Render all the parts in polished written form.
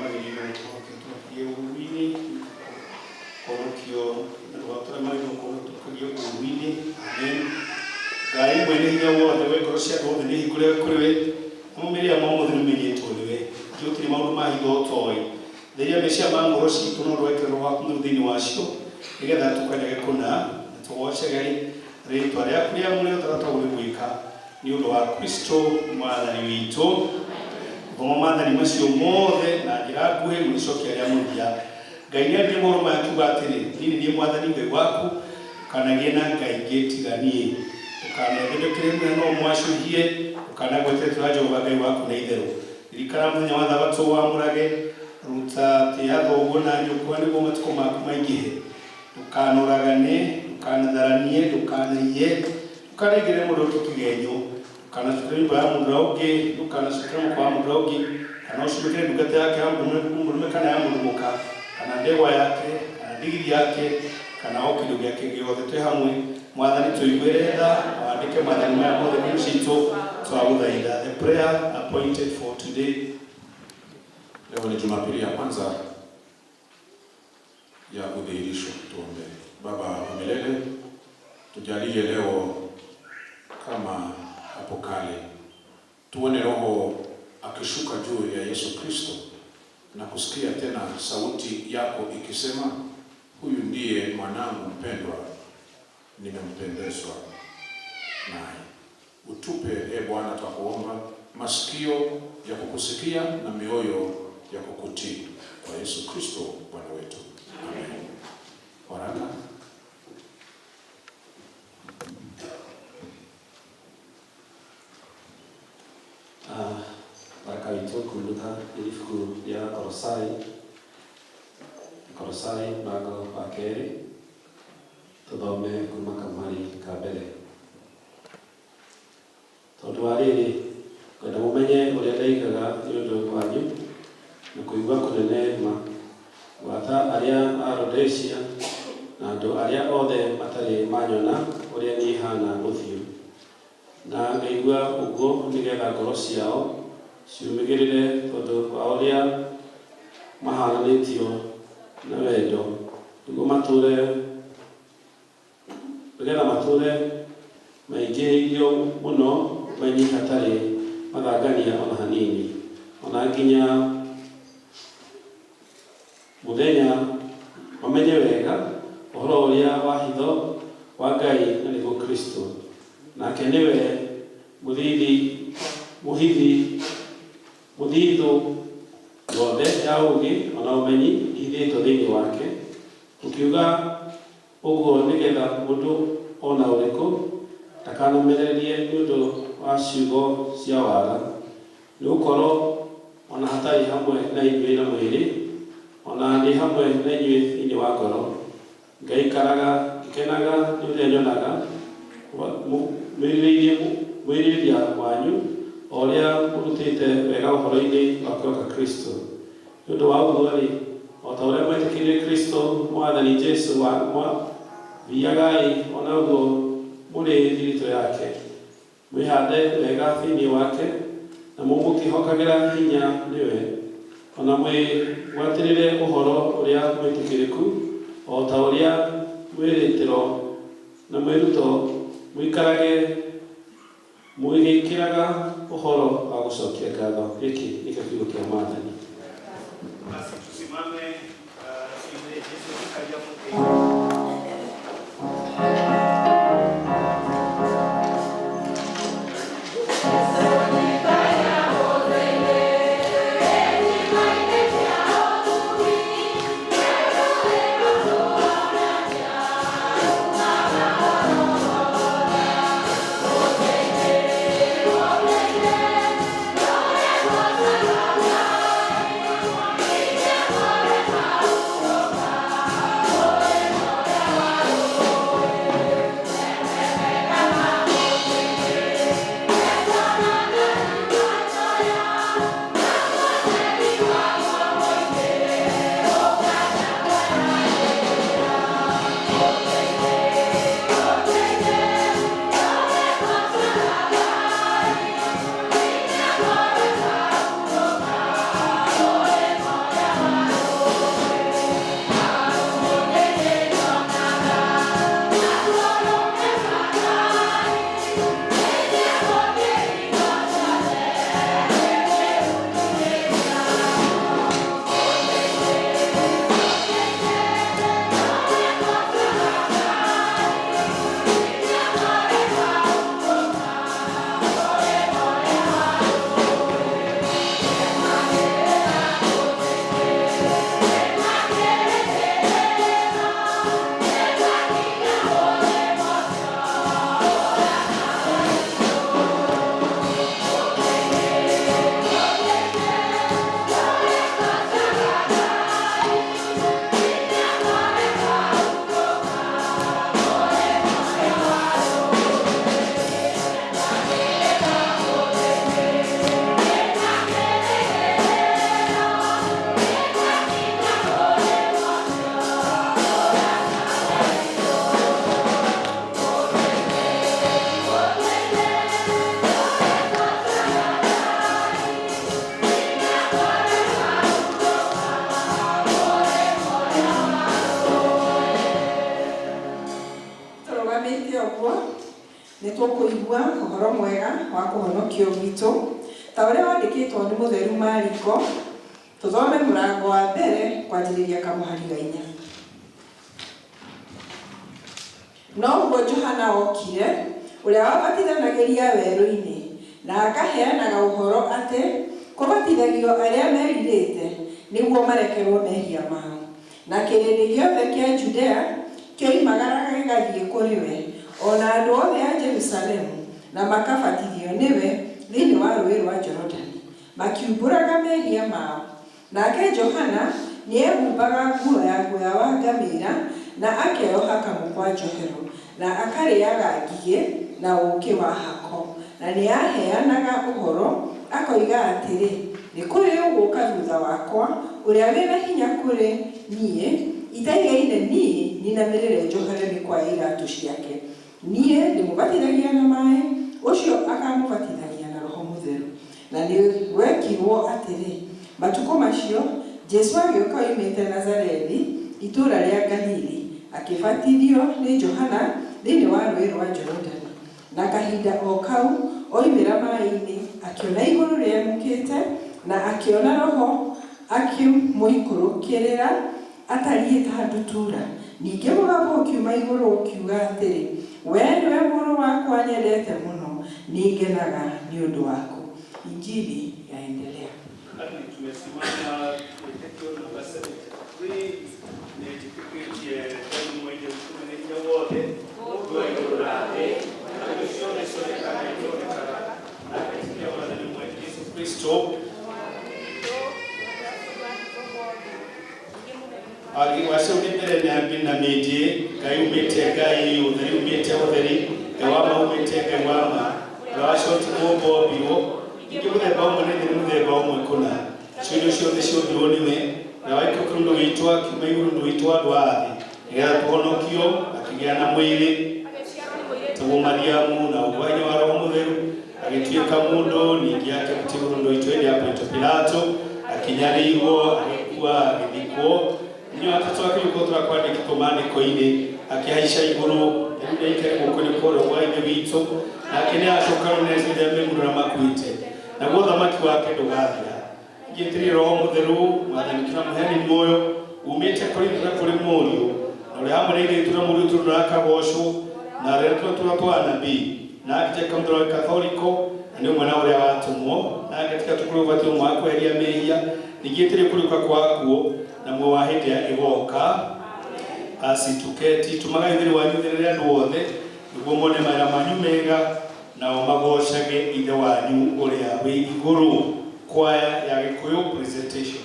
magĩrĩirwo tũhonokie ũũru-inĩ, kũhonokio na ndũgatũre magĩrĩirwo kũhonokio ũũru-inĩ. Amen. Ngai mwene hinya wothe, we ngoro cia andũ othe nĩ hingũre kũrĩ we, namo mĩĩrĩ ya ũmũthĩ nĩmenyetwo nĩwe. Gũtirĩ maũndũ ma hitho ũtoĩ. Theria meciria ma ngoro citũ na ũndũ wa wĩkĩre Roho waku Mũtheru thĩinĩ wacio, nĩgetha tũkanyage kũna na tũgoocage rĩĩtwa rĩaku rĩamũre o ta ũrĩa twagĩrĩirwo nĩ gwĩka nĩ ũndũ wa Kristo Mwathani witũ. Thoma maathani macio mothe na njĩra nguhĩ mũgĩcokia rĩa mũthia. Ngai nĩaririe mohoro maya akiuga atĩrĩ, Niĩ nĩ niĩ Mwathani Ngai waku, ndũkanagĩe na ngai ingĩ tiga niĩ. Ndũkanethondekere mũhianano mwacũhie, ndũkanagwete rĩĩtwa rĩa Jehova Ngai waku na itherũ. Ririkana mũthenya wa Thabatũ ũwamũrage, ruta tĩĩa thoguo na nyũkwa nĩguo matukũ maku maingĩhe. Ndũkanoragane, ndũkanatharanie, ndũkanaiye, ndũkanaigĩrĩre mũndũ ũngĩ kĩgenyo, ndũkanacukĩre nyũmba ya mũndũ ũrĩa ũngĩ, ndũkanacukĩre mũka wa mũndũ ũrĩa ũngĩ, kana ũcumĩkĩre ndungata yake ya mũndũ mũrũme kana ya mũndũ mũka, kana ndegwa yake, kana ndigiri yake, kana o kĩndũ gĩake gĩothe. Twĩ hamwe, Mwathani tũiguĩre tha, wandĩke maathani maya mothe ngoro citũ, twagũthaitha. The prayer appointed for today. Leo ni Jumapili ya kwanza ya udhihirisho. Tuombe. Baba wa milele, tujalie leo kama hapo kale, tuone Roho akishuka juu ya Yesu Kristo na kusikia tena sauti yako ikisema, huyu ndiye mwanangu mpendwa, nimempendezwa naye. Utupe e Bwana, twakuomba, masikio ya kukusikia na mioyo ya kukutii, kwa Yesu Kristo Bwana wetu, amen. Waraka. Waraka witũ kũhurũka nĩ ibuku rĩa Kolosai, Kolosai mũrango wa kerĩ, tũthome kuma kamũhari ka mbere. Tondũ wa rĩrĩ, ngwenda mũmenye ũrĩa ndaigaga nĩ ũndũ wanyu na kũigua kũnene ma, gwata arĩa a Laodicia na andũ arĩa othe matarĩ manyona ũrĩa niĩ haana ũthiũ. Na ngaigua ũguo nĩ getha ngoro ciao ciũmĩgĩrĩre tondũ wa ũrĩa mahaananĩtio na wendo, nĩguo matũũre nĩ getha matũũre maingĩhĩirio mũno ũmenyi hatarĩ mathangania o na hanini, o na nginya mũthenya mamenye wega ũhoro ũrĩa wa hitho wa Ngai na nĩguo Kristo, nake nĩwe mũthithi mũhithi mũthithũ yothe ya ũũgĩ o na ũmenyi ĩhithĩtwo thĩinĩ wake, gũkiuga ũguo nĩ getha mũndũ o na ũrĩkũ ndakanamererie nĩ ũndũ wa ciugo cia wara, nĩ gũkorwo o na hatarĩ hamwe na inyuĩ na mwĩrĩ, o na ndĩ hamwe na inyuĩ thĩinĩ wa ngoro, ngaikaraga ngĩkenaga nĩ ũrĩa nyonaga mwĩrirĩria wanyu, o ũrĩa mũrutĩte wega ũhoro-inĩ wa kwĩhoka Kristo. Nĩ ũndũ wa ũguo-rĩ, o ta ũrĩa mwetĩkĩrire Kristo Mwathani Jesu, thiagai o na ũguo mũrĩ thiritũ yake, mwĩhande wega thĩinĩ wake, na mũmũkĩhokagĩra hinya nĩwe, o na mwĩgwatĩrĩre ũhoro ũrĩa mwĩtĩkĩrĩku, o ta ũrĩa mwĩrĩtĩro na mwĩruto, mũikarage mũgĩkĩraga ũhoro wa gũcokia ngatho. Gĩkĩ nĩkĩo kiugo kĩa Mwathani. Basi tusimame, tuimbe Jesu kaja. Nĩ tũkũigua ũhoro mwega wa kũhonokio gwitũ ta ũrĩa wandĩkĩtwo nĩ mũtheru Mariko. Tũthome mũrango wa mbere kwanjĩrĩria kamũhari ga 4. Noguo Johana okire, ũrĩa wabatithanagĩria werũ-inĩ, na akaheanaga ũhoro atĩ kũbatithagio arĩa merirĩte nĩguo marekerwo mehia mao. Na kĩrĩndĩ gĩothe kĩa Judea kĩoimagaraga gĩgathiĩ kũrĩ we, o na andũ othe a Jerusalemu, na makabatithio nĩwe thĩinĩ wa rũũĩ rwa Jorodani, makiumbũraga mehia mao. Nake Johana nĩehumbaga nguo ya guoya wa ngamĩĩra, na akeoha kamũkwa njohero, na akarĩĩaga ngigĩ na ũũkĩ wa hako. Na nĩaheanaga ũhoro, akoiga atĩrĩ, Nĩ kũrĩ ũgũũka thuutha wakwa, ũrĩa wĩ na hinya kũrĩ niĩ, itaigaine niĩ nyinamĩrĩre njohore mĩkwa ya iraatũ ciake. Niĩ ndĩmũbatithagia na maaĩ, ũcio akaamũbatithagia na Roho Mũtheru. Na nĩgwekirwo atĩrĩ, matukũ macio, Jesũ agĩũka oimĩte Nazarethi, itũũra rĩa Galili, akĩbatithio nĩ Johana thĩinĩ wa Rũũĩ rwa Jorodani. Na kahinda o kau, oimĩra maaĩ-inĩ, akĩona igũrũ rĩemũkĩte, na akĩona Roho akĩmũikũrũkĩrĩra atariĩ ta ndutura. Ningĩ mũgambo ũkiuma igũrũ ũkiuga atĩrĩ, Wee nĩwe Mũrũ wakwa nyendete mũno, nĩngenaga nĩ ũndũ waku. Injili yaendelea. Tumesimama wĩtĩkio namba 73 nĩnjĩtĩkĩtie Ngai ũmwe Ithe witũ mwene hinya wothe, Mũũmbi wa igũrũ na thĩ, na indo ciothe cionekaga na itonekaga, na ngetĩkia Mwathani ũmwe Jesũ Kristo, wacio nĩ mbere na mĩndĩ, Ngai umĩte Ngai, ũtheri umĩte ũtheri, Ngai wa ma umĩte Ngai wa ma, ũrĩa wacio ti mũũmbo wombirwo, ningĩ mũthemba ũmwe na Ithe nĩ mũthemba ũmwe kũna. Cio indo ciothe ciombirwo nĩwe, ũrĩa waikũrũkire ũndũ witũ akiuma igũrũ ũndũ witũ andũ a thĩ, nĩgetha tũhonokio, akĩgĩa na mwĩrĩ, tagwo Mariamu, na ũguo hinya wa Roho Mũtheru, agĩtuĩka mũndũ, ningĩ akĩrutĩrwo igũrũ ũndũ witũ hĩndĩ ya Pontio Pilato, akĩnyariirwo, agĩkua, agĩthikwo, mũthenya wa gatatũ akĩriũka ũrĩa kwandĩkĩtwo maandĩko-inĩ, akĩhaica igũrũ, na rĩu nĩaikaire guoko-inĩ kwa ũrĩo gwa Ithe witũ, nake nĩagacoka arone ciira arĩa me muoyo na arĩa makuĩte, naguo ũthamaki wake ndũgathira. Ngĩtĩrĩria Roho Mũtheru, Mwathani witũ na Mũheani muoyo, uumĩte kũrĩ Ithe na kũrĩ Mũriũ, na ũrĩa hamwe na Ithe witũ na Mũriũ tũrĩ akagocwo, na arĩa tũratũra twa anabii, na agĩtuĩka mũthera wa Katholiko, na nĩ ũmwe na ũrĩa watũmwo, na agĩtuĩka tũkũrĩ ũbatio ũmwe wa kweheria mehia, ningĩ ĩtĩrĩrie kũriũka kwa akuũ, na muoyo wa hĩndĩ ĩrĩa ĩgoka. Basi tuketi, tũmagai ũtheri wanyu ũtherere andũ othe, nĩguo mone mawĩra manyu mega, nao magocage Ithe wanyu ũrĩa wĩ igũrũ. Kwaya ya Gĩkũyũ presentation.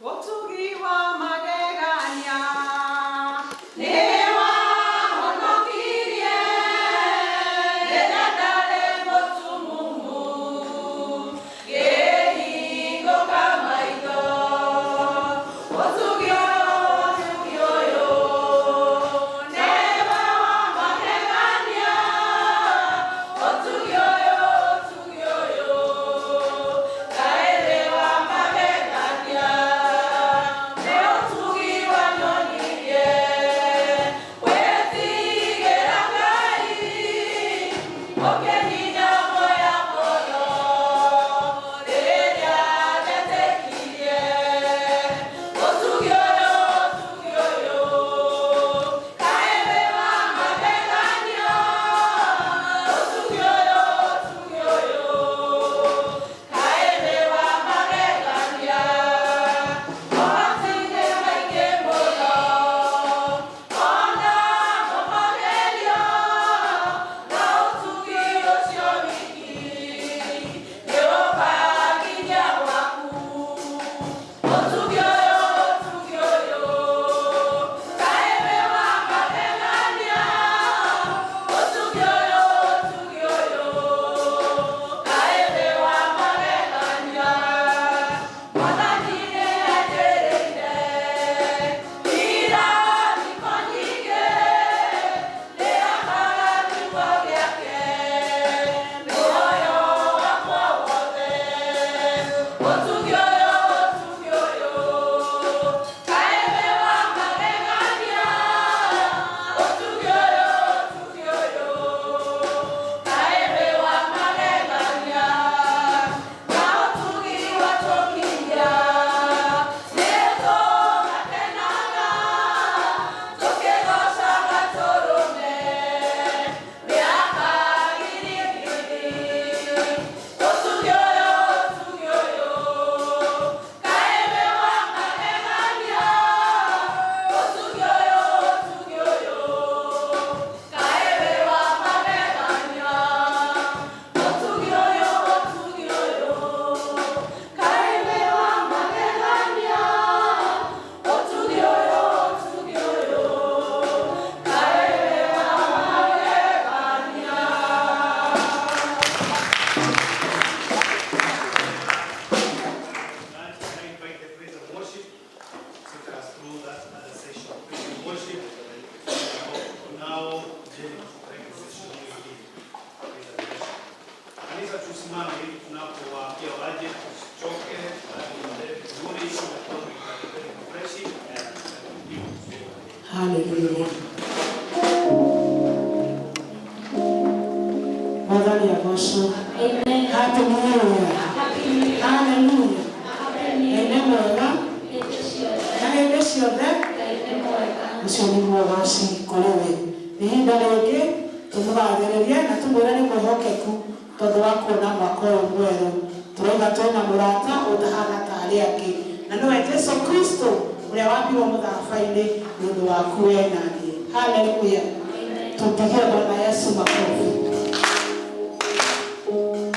Ũtugi wa magegania nĩ wahonokirie rĩrĩa ndarĩ mũtumumu, ngĩhingũka maitho. Ũtugi ũyũ, ũtugi ũyũ nĩwe wa magegania. Ũtugi ũyũ, ũtugi ũyũ Ngai nĩ wa magegania. Nĩ ũtugi wanyonirie gwĩtigĩra Ngai, ũkĩnina guoya ngoro rĩrĩa ndetĩkirie. Ũtugi ũyũ, ũtugi ũyũ Ngai nĩ wa magegania. Ũtugi ũyũ, ũtugi ũyũ Ngai nĩ wa magegania. Ũhoti nĩ maingĩ mũno, ona mo magerio, na ũtugi Tusimame ili tunapowaambia waje, tusichoke, tuendelee vizuri, na freshi. Haleluya. Mwathani agocwo. Happy New Year. Haleluya. Ngai nĩ mwega na hĩndĩ ciothe ũcio nĩguo ũgoci kũrĩ we. Nĩ ihinda rĩngĩ tũmũgathĩrĩrie na tũmwĩre nĩ mwĩhokeku tondũ wa kuona mwaka ũyũ mwerũ. Tũrauga twĩna mũrata ũtahana ta arĩa angĩ na nĩwe Jesu Kristo ũrĩa wambirwo mũtharaba-inĩ nĩ ũndũ waku we na niĩ. Haleluya. Tumpigie Bwana Yesu makofi. Thank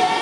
you.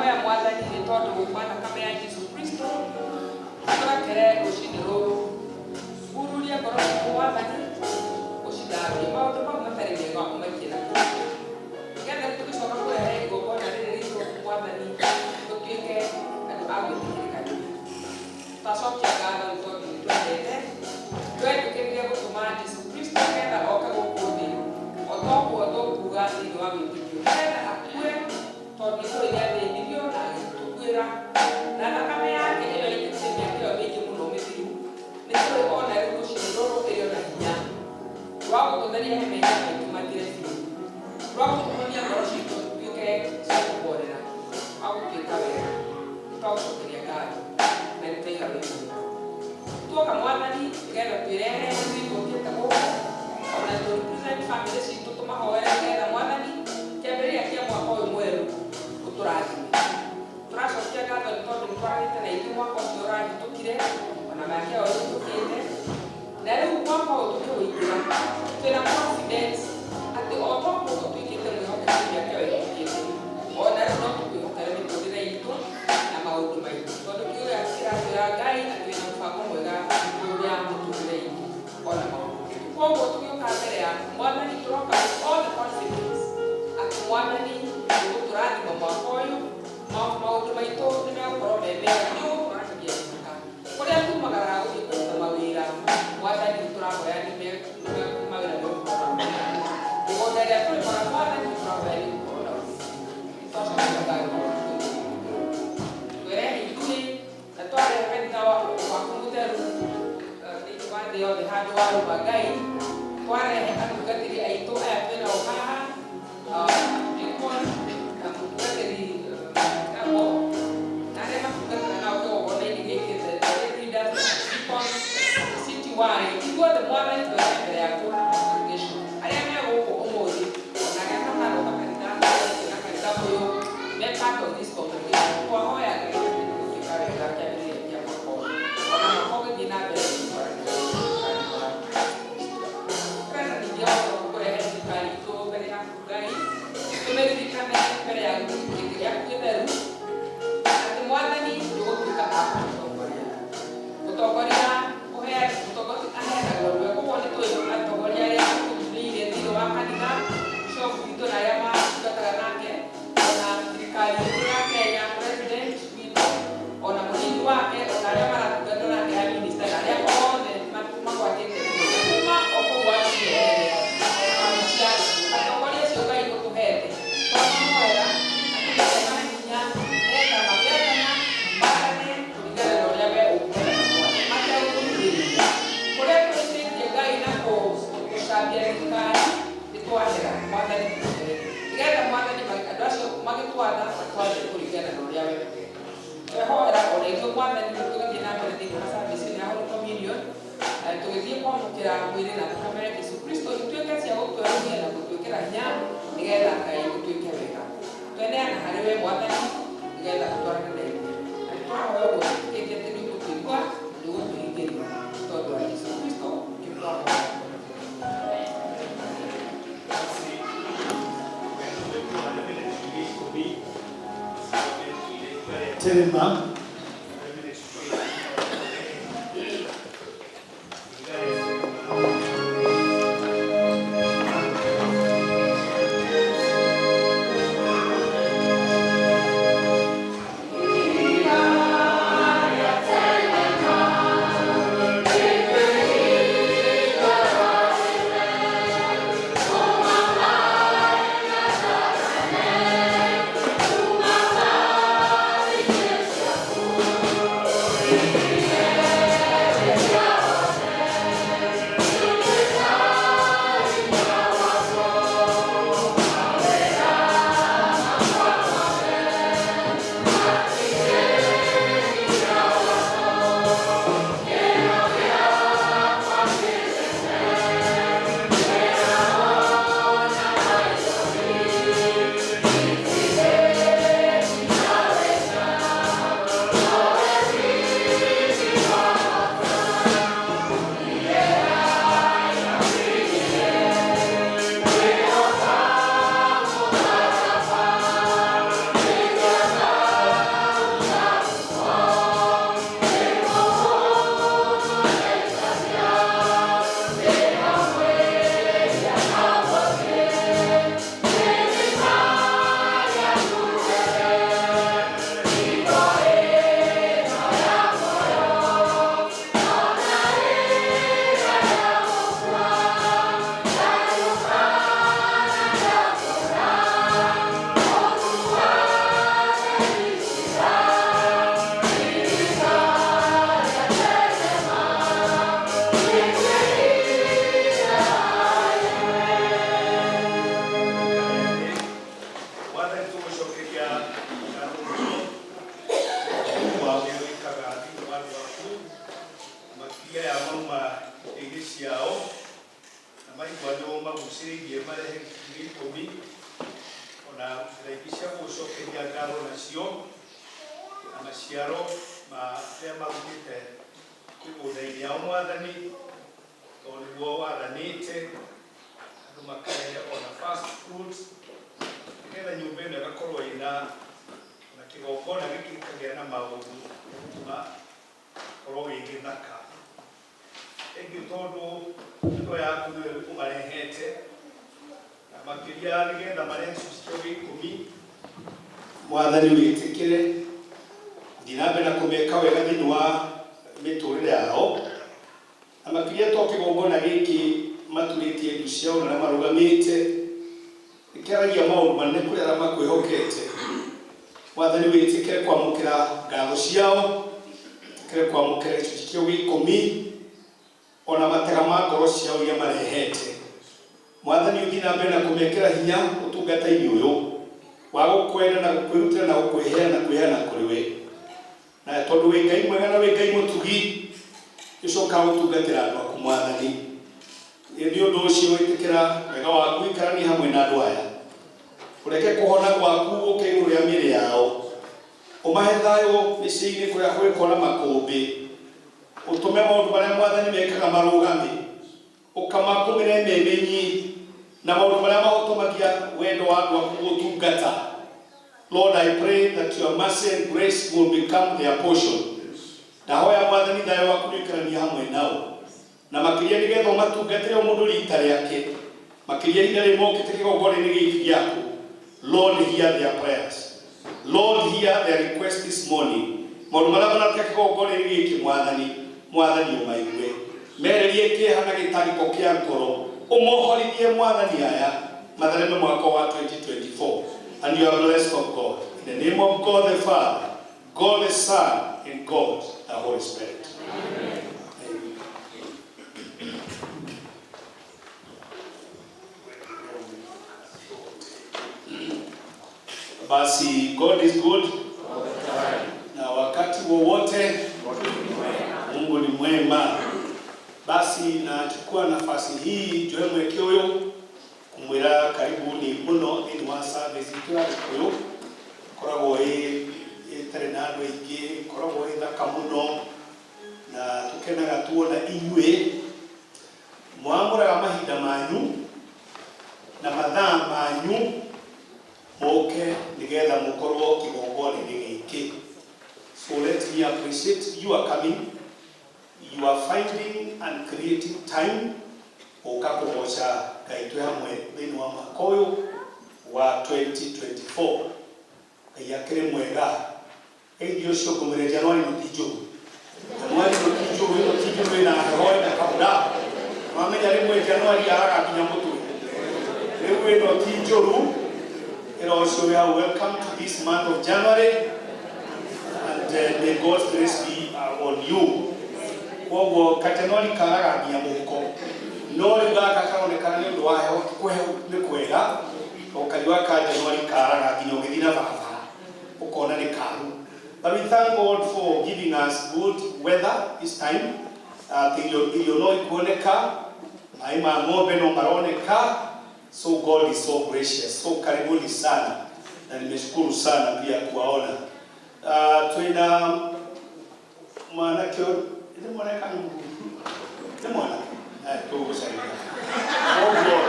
Twahoya Mwathani nĩ tondũ wa thakame ya Jesu Kristo tũrekere rũcinĩ rũrũ hururia ngoro ciitũ Mwathani ũcithambie maũndũ mau matarĩ mega ũmaikie na kũu nĩgetha rĩu tũgĩcoka kũrehe igongona rĩrĩ ritũ Mwathani tũtuĩke andũ a gwĩtĩkĩrĩka nĩwe. Twacokia ngatho nĩ tondũ nĩ twendete twetĩkĩrire gũtũma Jesu Kristo nĩgetha oke gũkũ thĩ o toguo tũkuga thĩinĩ wa wĩtĩkio nĩgetha akue tondũ nĩ tũĩ nĩathĩnirio na agĩtũkuĩra na thakame yake ĩyo yaitĩkire mĩaka ĩyo mĩingĩ mũno mĩthiru nĩ tũĩ ona rĩu rũcinĩ rũrũ ĩrĩ ona hinya rwa gũtũtheria he mehia maitũ mathire biũ rwa gũtũhonia ngoro citũ ituĩke cia kũhorera wa gũtuĩka wega nĩtwagũcokeria ngatho na nĩtwaiga wĩ mwega tuoka Mwathani nĩgetha twĩrehe ithuĩ tũkĩte gũkũ ona tũ represent family citũ tũmahoere nĩgetha Mwathani kĩambĩrĩria kĩa mwaka ũyũ mwerũ ũtũrathime. Tũracokia ngatho nĩ tondũ nĩtwarĩte na ithuĩ mwaka ũcio ũrahĩtũkire ona mĩaka ĩyo ĩhĩtũkĩte na rĩu mwaka ũyũ tũkĩũingĩra twĩna confidence atĩ o toguo ũtuĩkĩte mwĩhokeku mĩaka ĩyo ĩhĩtũkĩte ona rĩu no tũkwĩhokere mĩtũrĩre itũ na maũndũ maitũ tondũ kiugo gĩaku kĩratwĩra Ngai atĩ wĩna mũbango mwega igũrũ rĩa mĩtũrĩre itũ ona maũndũ maitũ. Koguo tũgĩũka mbere yaku Mwathani tũroka with all the confidence atĩ Mwathani nĩũgũtũrathima mwaka ũyũ maũndũ maitũ nĩmegũkorwo me mega nĩũgũtũrahĩria mĩhaka kũrĩa tumagaraga gũthiĩ kũruta mawĩra Mwathani nĩtũrahoya nĩ mawĩra megũkorwo na umithio mĩgũnda ĩrĩa tũrĩmaga Mwathani nĩtũrahoya nĩ gũkorwo na umithio nĩtwacokia ngatho twerehe ithuĩ na twarehe kanitha waku mũtheru thĩinĩ wa thĩ yothe handũ warũma Ngai twarehe atungatĩri aitũ aya twĩnao haha deacon na mũtungatĩri Gabo na arĩa matungataga nao kĩgongona-inĩ gĩkĩ the lay leaders, deacons, CTY ithuothe Mwathani twerehe mbere yaku na congregation arĩa me gũkũ ũmũthĩ ona arĩa mataroka kanitha na kanitha ũyũ me part of this congregation twahoya Ngai atĩ nĩgũtuĩka wega kĩambĩrĩria kĩa mwaka ũyũ ona mwaka ũgĩthiĩ na mbere tũrenda ningĩ o kũrehe thirikari itũ mbere yaku Ngai tũmĩririkane mbere ya gĩtĩ gĩaku gĩtheru atĩ Mwathani nĩũgũtuĩka a kũmũtongoria mũtongoria mũtongoria aheanagwo nĩwe koguo nĩ tũĩ atongoria arĩa tũthurĩire thĩinĩ wa kanitha bishop witũ na arĩa matungataga nake ona thirikari itũ ya Kenya president witũ ona mũnini wake ona arĩa maratungata nake a minister na arĩa othe magwatĩte kuma o kũu wabici nene cia atongoria acio Ngai ũtũhete twamahoera atĩ mahe hinya nĩgetha magĩathana maathane kũringana na ũrĩa we ũkwenda mategũtũhithĩrĩria kũrĩa tũhĩtĩtie Ngai na gũcambia thirikari nĩtwahera Mwathani tũhere nĩgetha Mwathani andũ acio magĩtwatha matwathe kũringana na ũrĩa we ũkwenda. Twehoera ona ithuĩ Mwathani tũgĩthiĩ na mbere thĩinĩ wa service ĩno ya Holy Communion tũgĩthiĩ kwamũkĩra mwĩrĩ na thakame ya Jesu Kristo ituĩke cia gũtwerũhia na gũtwĩkĩra hinya nĩgetha Ngai ũtuĩke wega tweneana harĩ we Mwathani nĩgetha ũtwarane na ithuĩ na nĩtũrahoya ũguo twĩtĩkĩtie atĩ nĩũgũtũigua na nĩũgũtũhingĩria tondũ wa Jesu Kristo nĩkĩo twahoya. Basi wendo wetu wa ciumia 10 Terema Thank you. Maciaro marĩa marutĩte mĩgũnda-inĩ yao Mwathani, tondũ nĩguo wathanĩte andũ makarehe ona first fruits, nĩgetha nyũmba ĩno ĩgakorwo ĩna na kĩgongona gĩkĩ gĩkagĩa na maũndũ makorwo gĩ gĩthaka. Thengiũ tondũ andũ aya aku nĩwe ũmarehete, na makĩria nĩgetha marehe gĩcunjĩ kĩao gĩa ikũmi. Mwathani, wĩtĩkĩre gũthiĩ na mbere na kũmeka wega thĩinĩ wa mĩtũrĩre yao, na makĩria to kĩgongona gĩkĩ maturĩtie ndu ciao na arĩa marũgamĩte nĩkĩaragia maũndũ manene kũrĩ arĩa makwĩhokete. Mwathani, wĩtĩkĩre kwamũkĩra ngatho ciao, wĩtĩkĩre kwamũkĩra gĩcunjĩ kĩao gĩa ikũmi, ona matega ma ngoro ciao iria marehete. Mwathani, ũthiĩ na mbere na kũmekĩra hinya ũtungata-inĩ ũyũ wa gũkwenda na gũkwĩrutĩra na gũkwĩheana kwĩheana kũrĩ we. Na tondũ wĩ Ngai mwega na wĩ Ngai mũtugi, nĩũcokaga gũtungatĩra andũ aku, Mwathani. Nĩ ũndũ ũcio ĩtĩkĩra wega waku ũikaranie hamwe na andũ aya. Ũreke kũhona gwaku gũke igũrũ rĩa mĩĩrĩ yao. Ũmahe thayũ mĩciĩ-inĩ kũrĩa kũngĩkorwo na makũmbĩ. Ũtũme maũndũ marĩa, Mwathani, mekaga marũgame. Ũkamakũmĩre memenyi na maũndũ marĩa mahotomagia wendo wa andũ aku gũtungata. Lord, I pray that your mercy and grace will become their portion. Ndahoya, Mwathani, thayũ waku nĩũikaranie hamwe nao, na makĩria nĩgetha ũmatungatĩre o mũndũ rita rĩake, makĩria ihinda rĩrĩ mokĩte kĩgongona-inĩ gĩkĩ gĩaku. Lord, hear their prayers. Lord, hear their request this morning. Maũndũ marĩa mararuta kĩgongona-inĩ gĩkĩ, Mwathani, Mwathani, ũmaigue. Mehererie kĩeha na gĩtangĩko kĩa ngoro. Ũmohorithie, Mwathani, aya mathereme mwaka wa 2024. And you are blessed of God. In the name of God the Father, God the Son, and God the Holy Spirit. Amen. Amen. Basi, God is good na wakati wowote Mungu ni mwema. Basi nachukua nafasi hii njoe mweke ũyũ kumwĩra karibuni mũno thĩinĩ wa service itũ ya Gĩkũyũ. Ĩkoragwo ĩtarĩ na andũ aingĩ, ĩkoragwo ĩ thaka mũno, na tũkenaga tuona inyuĩ mwamũraga mahinda manyu na mathaa manyu mũke nĩgetha mũkorwo kĩgongona-inĩ gĩkĩ. So let me appreciate you are coming, you are finding and creating time ũka kũgoca Ngai twĩ hamwe thĩinĩ wa mwaka ũyũ wa 2024. Ngai akĩrĩ mwega. Geithio ũcio ngũmwĩre, Januari no ti njũru, Januari no ti njũru, ĩno ti njũru, ĩna heho, ĩna kabura. Wamenya rĩmwe Januari yaraga nginya mũtwe. Rĩu ĩno ti njũru. Ĩro ũcio wĩ hau, welcome to this month of January, and may God's grace be on you. Koguo kajanuari karaga nginya mũhuko, no rĩu gaka karonekana nĩ ũndũ wa heho kũhehu nĩ kwega, to kariũa ka Januari karaga nginya ũgĩthiĩ na barabara ũkona nĩ karu. But we thank God for giving us good weather this time, atĩ irio no ikuoneka, maĩ ma ng'ombe no maroneka. So God is so gracious. So karibuni sana, na nimeshukuru sana pia kuwaona. Twina mwanake, nĩ mwanake kana mũthuri? Nĩ mwanake. Tũgũcaria koguo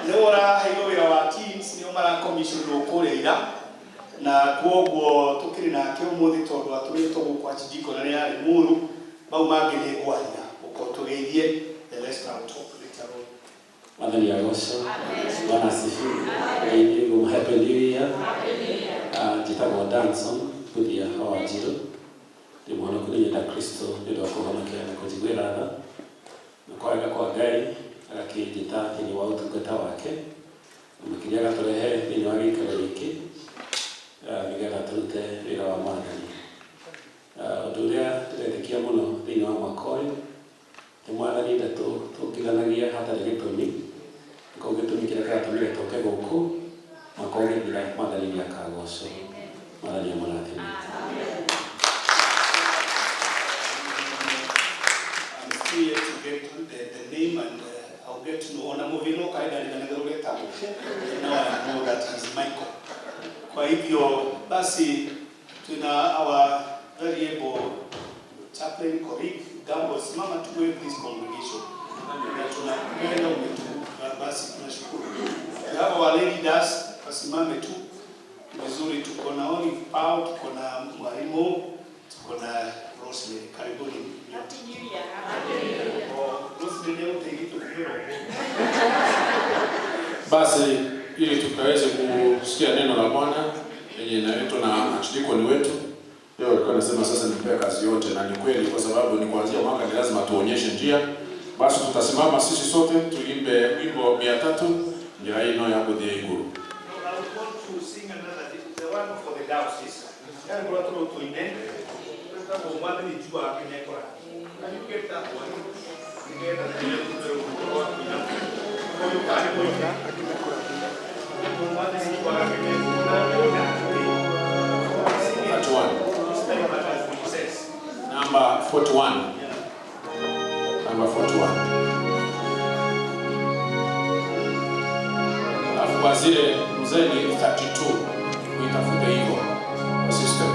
nĩ ũraheirwo wĩra wa teens, nĩo marakommissionwo kũrĩa ira, na kwoguo tũkĩrĩ nake ũmũthĩ tondũ atũrĩtwo gũkũ Achijiko na nĩ yarĩ mũru mau mangĩ nĩ ngwaria ũkorwo tũgeithie. The rest I'll talk later on. Mwathani agocwo. Bwana asifiwe. Ngai happy New Year. Njĩtagwo Danson Kuthia wa Wanjirũ. Ndĩ mũhonoku, nĩ nyenda Kristo nĩ ũndũ wa kũhonokia na kũnjiguĩra tha. Na kwa wega kwa Ngai agakĩnjĩta thĩinĩ wa ũtungata wake. Na makĩria agatũrehe thĩinĩ wa gĩikaro gĩkĩ nĩgetha tũrute wĩra wa Mwathani. Ũndũ ũrĩa ndĩretĩkia mũno thĩinĩ wa mwaka ũyũ nĩ Mwathani ndatũtũngithanagia hatarĩ gĩtũmi. Kũu gĩtũmi kĩrĩa kĩratũmire tũke gũkũ, mwaka ũgĩthira Mwathani nĩ akagocwo. Mwathani amũrathime. I'm still yet to get the name, and I'll get to know. Ona muvino kaida nĩganĩga ũretagwo. Now I know that he's Michael. Kwa hivyo basi. Tuna our very able chaplain colleague Gambo, simama tu wave this congregation. Na tunakupenda umetu, basi tunashukuru. We have our lady das, wasimame tu vizuri. Tuko na Olive Pao, tuko na mwalimu, tuko na Rosemary. Karibuni. Happy New Year. Oh, Rosemary uteigito kumero. Basi ili tukaweze kusikia neno la Bwana yenye inaletwa na archdeacon wetu. Leo alikuwa anasema sasa nimpea kazi yote, na ni kweli, kwa sababu ni kuanzia mwaka ni lazima tuonyeshe njia. Basi tutasimama sisi sote tuimbe wimbo 300 njira ino ya kuthie iguru. I would want to sing another, the one for the diocese. Can go through to Ine. Can you get that one? That one. Number 41. Number 41. Alafu kwa zile mzee ni 32. Uitafute hivyo kwa system.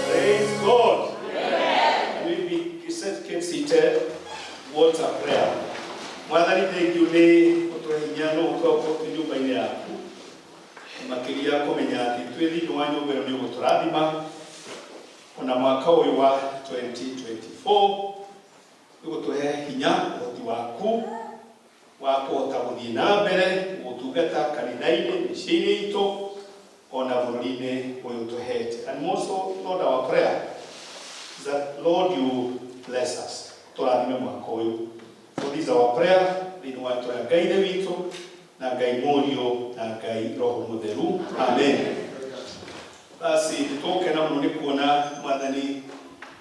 Praise God. We be set keep seated. What a prayer. Mwathani, thank you nĩ ũtũhe hinya. Hinya no gũkorwo twĩ nyũmba-inĩ yaku, makĩria kũmenya atĩ twĩ thĩinĩ wa nyũmba ĩno nĩ ũgũtũrathima ona mwaka ũyũ wa 2024. Ũgũtũhe hinya, ũhoti waku wa kũhota gũthiĩ na mbere gũtungata kanitha-inĩ, mĩciĩ-inĩ itũ, ona bũrũri-inĩ ũyũ tũhete. And also, Lord, our prayer is that, Lord, you bless us, tũrathime mwaka ũyũ. For this our prayer thĩinĩ wa rĩtwa rĩa Ngai Ithe witũ na Ngai Mũriũ na Ngai Roho Mũtheru, amen. Basi nĩ tũgũkena mũno nĩ kuona Mwathani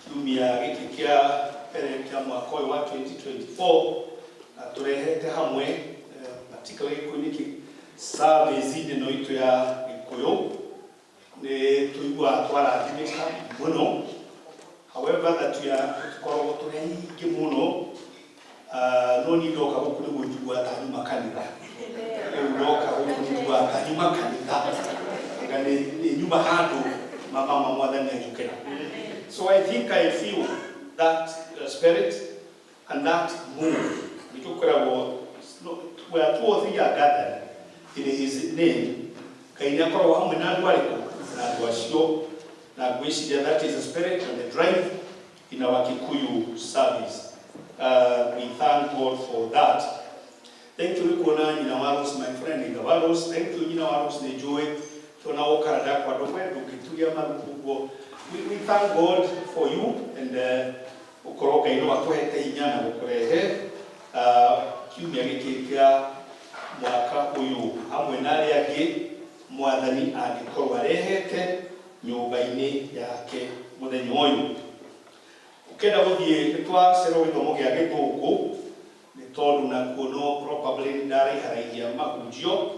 kiumia gĩkĩ kĩa mbere kĩa mwaka ũyũ wa 2024 atũrehete hamwe, particularly gĩkũyũ-inĩ kĩ service ĩno itũ ya Gĩkũyũ. Nĩ tũiguaga twarathimĩka mũno. However, that we are tũkoragwo tũrĩ aingĩ mũno, no niĩ ndoka gũkũ nĩguo njiguaga ta nyuma kanitha. Rĩu ndoka gũkũ nĩ njiguaga ta nyuma kanitha, nga nĩ nyuma handũ mama Mwathani anjũkĩra. So I think I feel that spirit and that move. Nĩkĩo kwĩragwo, "Where two or three are gathered in his name," Ngai nĩ akoragwo hamwe na andũ arĩkũ? Na andũ acio. Na ngwĩciria that is the spirit and the drive in our Kikuyu service. We thank God for that. Thank you nĩ kuona nyina wa Rose, my friend Ithe wa Rose. Thank you, nyina wa Rose. Nĩ njũĩ tona gũkara ndakwa ndũkwe ndũngĩturia maru ũguo. We thank God for you and ũkorwo Ngai no atũhete hinya na gũkũrehe kiumia gĩkĩ kĩa mwaka ũyũ hamwe na arĩa angĩ Mwathani angĩkorwo arehete nyũmba-inĩ yake mũthenya ũyũ. Ũkĩenda gũthiĩ nĩ twacerwo gĩthomo gĩa Gĩthũngũ nĩ tondũ nakuo no probably nĩ ndaraiharaigia mahunjio,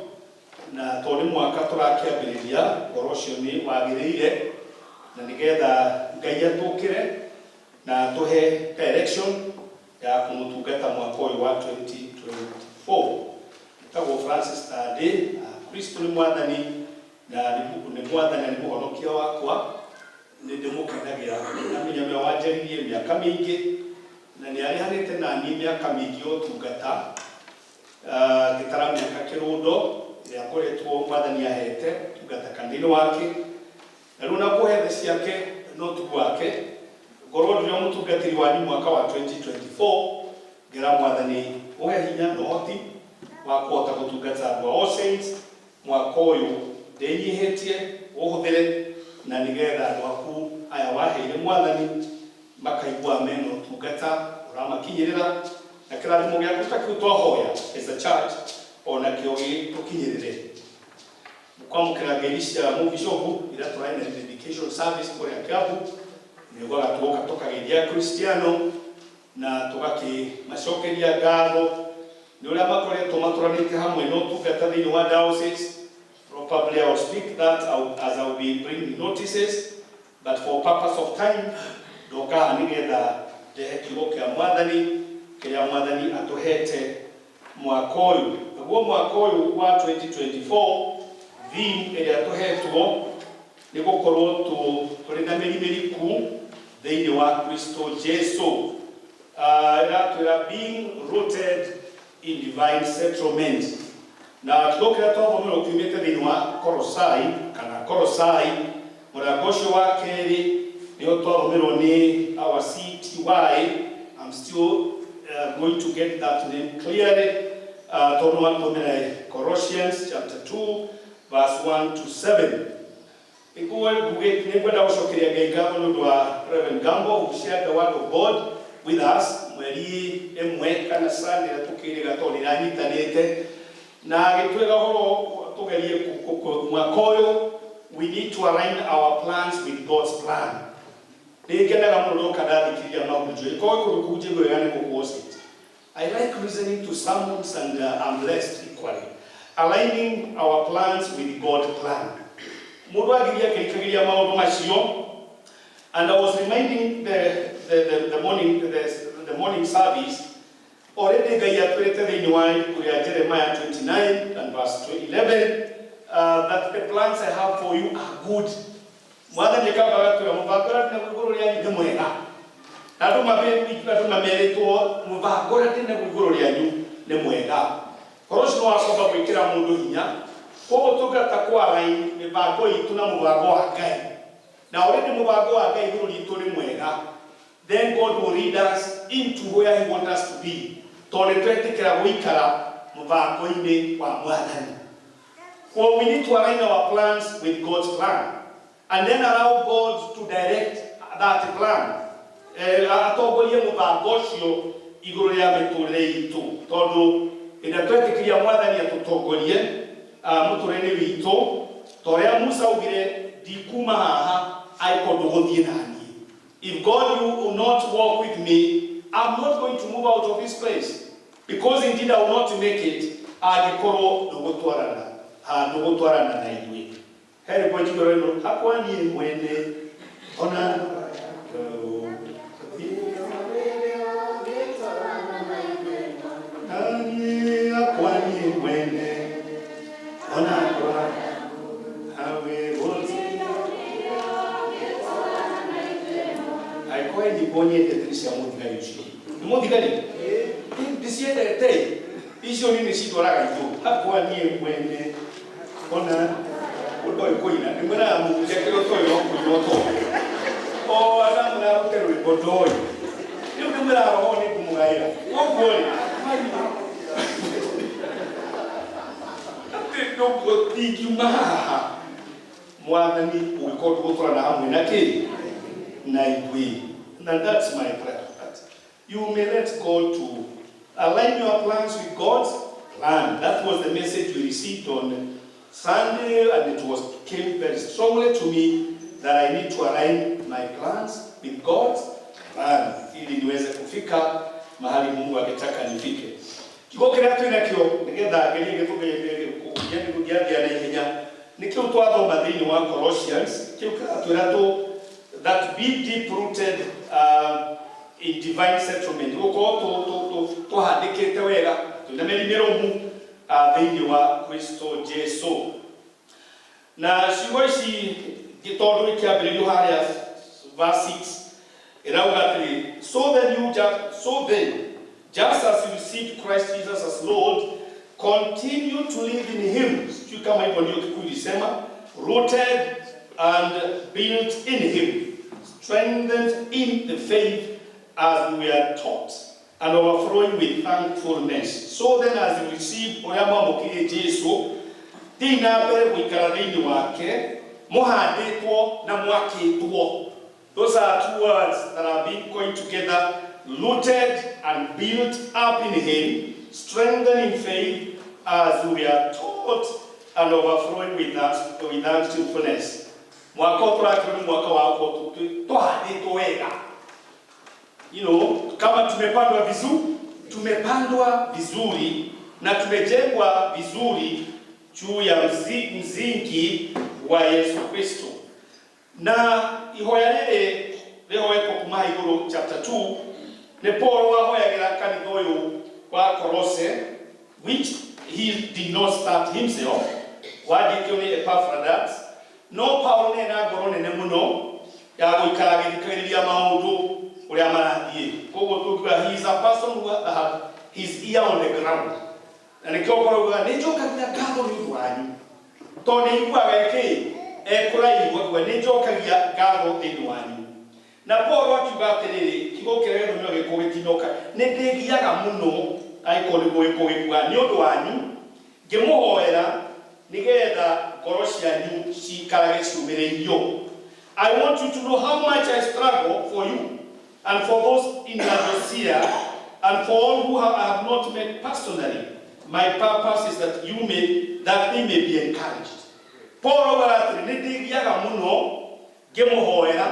na tondũ nĩ mwaka tũrakĩambĩrĩria, ũhoro ũcio nĩ wagĩrĩire na nĩgetha Ngai atũkĩre na atũhe direction ya kũmũtungata mwaka ũyũ wa 2024. Ĩtagwo Francis Tandĩ. Kristo nĩ Mwathani na nĩ Mwathani na nĩ Mũhonokia wakwa. Nĩ ndĩmũkenagĩra na menya nĩwe wanjaririe mĩaka mĩingĩ na nĩ arĩhanĩte na niĩ mĩaka mĩingĩ ya ũtungata, ngĩtara mĩaka kĩrũndo ĩrĩa ngoretwo Mwathani ahete ũtungata kanitha-inĩ wake, na rĩu na kũhe thĩ ciake na ũtugu wake ngorwo ndĩrĩ mũtungatĩri wanyu mwaka wa 2024. Ngera Mwathani ũhe hinya na ũhoti wa kũhota gũtungata andũ a All Saints mwaka ũyũ. Ndĩnyihĩtie, ũhũthĩre na nĩgetha andũ aku aya waheire Mwathani makaigua mena ũtungata ũramakinyĩrĩra, na kĩrathimo gĩaku ta kĩu twahoya as a church onakĩo gĩtũkinyĩrĩre. Kwamũkĩra ngeithi cia mũbishopu iria tũrarĩ na dedication service kũrĩa Kiambu, nĩguo tũgoka tũkageithia Kristiano na tũgakĩmacokeria ngatho nĩ ũrĩa makoretwo matũranĩte hamwe na ũtungata thĩinĩ wa diocese. Probably I will speak that as I will be bringing notices, but for purpose of time ndoka haha nĩgetha ndehe kiugo kĩa Mwathani kĩrĩa Mwathani atũhete mwaka ũyũ. Naguo mwaka ũyũ wa 2024, theme ĩrĩa tũhetwo nĩ gũkorwo tũrĩ na mĩri mĩriku thĩinĩ wa Kristo Jesu. Ĩratwĩra "Being rooted in divine settlement", na kiugo kĩrĩa twathomerwo kiumĩte thĩinĩ wa Korosai kana Korosai mũrango ũcio wa kerĩ, nĩho twathomerwo nĩ our CTY. I'm still going to get that name clearly, tondũ wathomera Colossians chapter 2 verse 1 to 7. Nĩngwenda gũcokeria Ngai ngatho nĩ ũndũ wa Reverend Gambo, who shared the word of God with us mweri ĩmwe kana Sunday ĩrĩa tũkĩrĩga, tondũ nĩ iranyitanĩte, na agĩtwĩra ũhoro tũgerie mwaka ũyũ we need to align our plans with God's plan. Nĩ ngenaga mũno ndoka ndathikĩrĩria mahunjio, ĩkorwo kũndũ kũhunjia wega nĩ gũkũ Saints. I like listening to sermons and I'm blessed equally. Aligning our plans with God's plan. Mũndũ agiria akĩrikagĩria maũndũ macio. And I was reminding the morning service already, Ngai atwĩrĩte thĩinĩ wa ibuku rĩa Jeremiah 29 and verse 11 that the plans I have for you are good. Mwathani akamba agatwĩra mũbango ũrĩa ndĩ naguo igũrũ rĩanyu nĩ mwega. Na andũ mamerĩtwo mũbango ũrĩa ndĩ naguo igũrũ rĩanyu nĩ mwega. Ũhoro ũcio nĩ wa kwamba gwĩkĩra mũndũ hinya. Koguo tũngĩhota kũ-align mĩbango itũ na mũbango wa Ngai, na already mũbango wa Ngai igũrũ ritũ nĩ mwega, then God will lead us into where he wants us to be, tondũ nĩ twetĩkĩra gũikara mũbango-inĩ wa Mwathani. Koguo we need to align our plans with God's plan and then allow God to direct that plan. Atongorie mũbango ũcio igũrũ rĩa mĩtũrĩre itũ, tondũ hĩndĩ ĩrĩa twetĩkĩria Mwathani atũtongorie mũtũrĩre-inĩ witũ, ta ũrĩa Musa augire, ndikuma haha angĩkorwo ndũgũthiĩ na niĩ. If God, you will not walk with me, I'm not going to move out of this place, because indeed I will not make it angĩkorwo ndũgũtwarana ndũgũtwarana na ithuĩ. He rwĩmbo njiguaga rwĩmbo hakwa niĩ mwene ona naniĩ hakwa niĩ mwene ona ngoro hawe gũtirĩ. Angĩkorwo he nyĩmbo nyendete nĩ cia mũthigari ũcio. Nĩ mũthigari? Ndĩciendete icio niĩ nĩcitwaraga igũrũ. Hakwa niĩ mwene ona ũndoĩ kũina nĩ mwĩraga mũhunjia kĩrĩa ũtoĩ no kũina ũtoĩ. O ana mũrarute rwĩmbo ndoĩ. Rĩu nĩ mwĩraga roho nĩ ngũmũgaĩra. Koguo rĩ, atĩ ndingiuma haha Mwathani ũngĩkorwo ndũgũtwarana hamwe na kĩ na ithuĩ. And that's my prayer, that you may let God to align your plans with God's plan. That was the message we received on Sunday, and it was came very strongly to me that I need to align my plans with God's plan ili niweze kufika mahali Mungu angetaka nifike. Kiugo kĩrĩa twĩ nakĩo nĩgetha ngerie gũthiathia na ihenya nĩkĩo twathoma thĩinĩ wa Colossians, kĩu kĩratwĩra tũ that be deep rooted in divine settlement, gũkorwo tũhandĩkĩte wega twĩna mĩri mĩrũmu thĩinĩ wa Kristo Jesu. Na ciugo ici tondũ ikĩambĩrĩrio harĩa verse 6 ĩrauga atĩrĩ, so then just as you received Christ Jesus as Lord, continue to live in him. Sijui kama hivyo ndio Kikuyu ilisema, rooted and built in him, strengthened in the faith as we are taught, and overflowing with thankfulness. So then as you receive, ũrĩa mwamũkĩrie Jesu, thiĩ na mbere gũikara thĩinĩ wake, mũhandĩtwo na mwakĩtwo. Those are two words that are being coined together: rooted and built up in him, strengthened in faith as we are taught, and overflowing with thankfulness. Mwaka ũyũ tũrakĩrwo nĩ mwaka wa gũkorwo tũhandĩtwo wega. Kama tumepandwa vizuri, tumepandwa vizuri na tumejengwa vizuri juu ya msingi wa Yesu Kristo. Na ihoya rĩrĩ rĩhoetwo kuma igũrũ chapter 2 nĩ Paul wahoyagĩra kanitha ũyũ wa Kolose, which he did not start himself, wanjĩtio nĩ Epaphroditus. No Paul nĩ na ngoro nene mũno ya gũikara agĩthikĩrĩria maũndũ ũrĩa marathiĩ. Koguo tũngiuga he is a person who had his ear on the ground, na nĩkĩo Paul augaga, nĩ njokagia ngatho nĩ ũndũ wanyu, tondũ nĩ iguaga ĩkĩ ekũraihu, akiuga nĩ njokagia ngatho thĩinĩ wanyu. Na Paul akiuga atĩrĩrĩ, kiugo kĩrĩa gĩthomio gĩkũ gĩtinoka, nĩ ndĩgiaga mũno angĩkorwo nĩguo gĩkũ gĩkuga nĩ ũndũ wanyu, ngĩmũhoera nĩgetha ngoro cianyu ciikarage ciũmĩrĩirio. I want you to know how much I struggle for you and for those in Laodicea and for all who I have not met personally. My purpose is that they may be encouraged. Paul augaga atĩrĩ, nĩ ndĩgiaga mũno ngĩmũhoera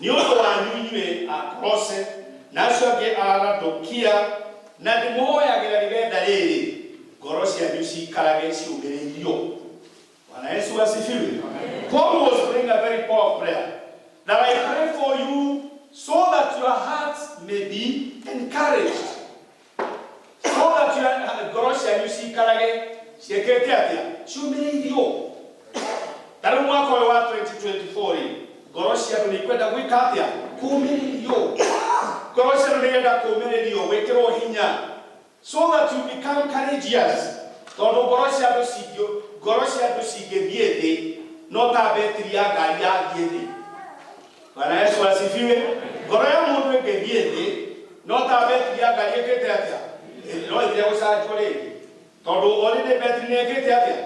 nĩ ũndũ wanyu inyuĩ Akolose na acio angĩ a Laodikia, na ndĩmũhoyagĩra nĩgetha rĩrĩ ngoro cianyu ciikarage ciũmĩrĩirio. Bwana Yesu asifiwe. Paul was praying a very powerful prayer, that I pray for you so that your hearts may be encouraged, so that your ngoro cianyu ciikarage ciĩkĩte atĩa? Ciũmĩrĩirio. Ta rĩu mwaka ũyũ wa 2024 rĩ, ngoro cia andũ nĩ ikwenda gwĩka atĩa? Kũũmĩrĩrio. Ngoro cia andũ nĩ irenda kũũmĩrĩrio, gwĩkĩrwo hinya. So that you become courageous. Tondũ ngoro cia andũ cingĩ, ngoro cia andũ cingĩthiĩ thĩ no ta betiri ya ngari yathiĩ thĩ. Bwana Yesu asifiwe. Ngoro ya mũndũ ĩngĩthiĩ thĩ no ta betiri ya ngari ĩkĩte atĩa? No ĩthire gũcanjwo rĩngĩ. Tondũ already betiri nĩ ĩkĩte atĩa?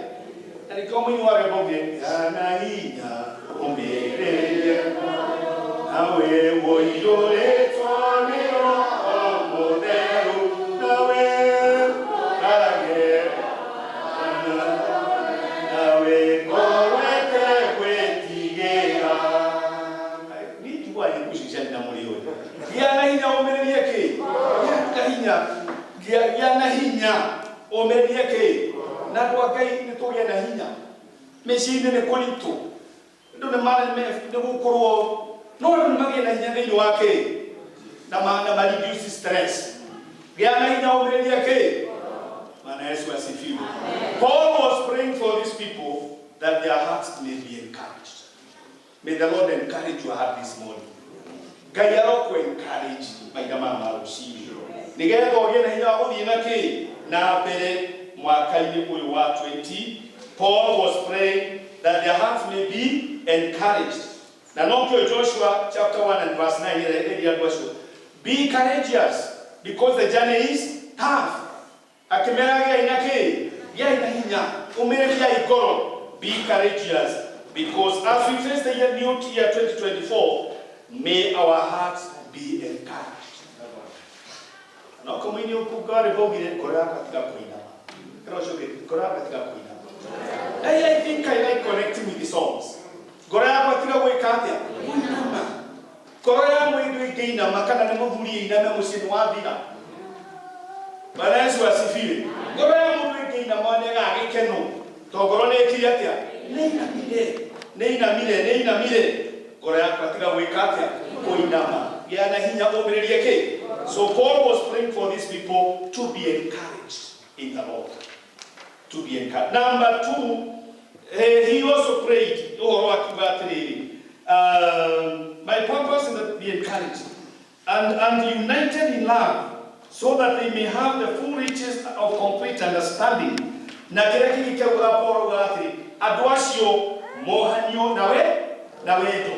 Na nĩkĩo mũini wa rwĩmbo augire, "Gĩa na hinya ũmĩrĩrie, nawe ũiyũrĩtwo nĩ Roho Mũtheru, nawe ũkage nawe ngoro ĩtegwĩtigĩra." Niĩ njiguaga nyĩmbo icio cia nyina mũrĩ ũyũ. Gĩa na hinya ũmĩrĩrie kĩ? Gĩa na hinya, gĩa na hinya ũmĩrĩrie kĩ? Na andũ a Ngai nĩ tũgĩe na hinya. Mĩciĩ-inĩ nĩ kũritũ. Andũ nĩ gũkorwo no andũ nĩ magĩe na hinya thĩinĩ wa kĩ? Na ma reduce stress. Gĩa na hinya ũmĩrĩrie kĩ? Bwana Yesu asifiwe. Paul was praying for these people that their hearts may be encouraged. May the Lord encourage your heart this morning. Ngai arokũ encourage mahinda maya ma rũcinĩ nĩgetha ũgĩe na hinya wa gũthiĩ na kĩ na mbere mwaka-inĩ ũyũ wa 20. Paul was praying that their hearts may be encouraged. Na nokĩo Joshua chapter 1 and verse 9 ĩrĩa andũ acio, "Be courageous, because the journey is tough." Akĩmera, "Gĩai na kĩ? Gĩai na hinya, ũmĩrĩriai ngoro." Be courageous, because as we face the year, new year 2024, may our hearts be encouraged. No kũmũini ũkunga rĩmbo augire, "Ngoro yakwa tiga kũinama." Ĩra ũcio ũngĩ, "Ngoro yakwa tiga kũinama." Hey, I think I like connecting with the songs. Ngoro yakwa tiga gwĩka atĩa? Kũinama. Ngoro ya mũndũ ĩngĩinama kana nĩ mũthuri ĩiname, mũciĩ nĩ wathira. Bwana Yesu asifiwe. Ngoro ya mũndũ ĩngĩinama nĩ ĩgaga gĩkeno. To ngoro nĩ ĩkire atĩa? Nĩ inamire. Nĩ inamire, nĩ inamire. Ngoro yakwa tiga gwĩka atĩa? Kũinama. Gĩa na hinya ũmĩrĩrie kĩ? So Paul was praying for these people to be encouraged in the Lord. To be encouraged. Number two, he also prayed, ũhoro akiuga atĩrĩrĩ, "My purpose is that be encouraged and united in love, so that they may have the full riches of complete understanding." Na kĩrĩa kĩngĩ kĩaugaga Paul augaga atĩrĩ, andũ acio mohanio nawe na wendo.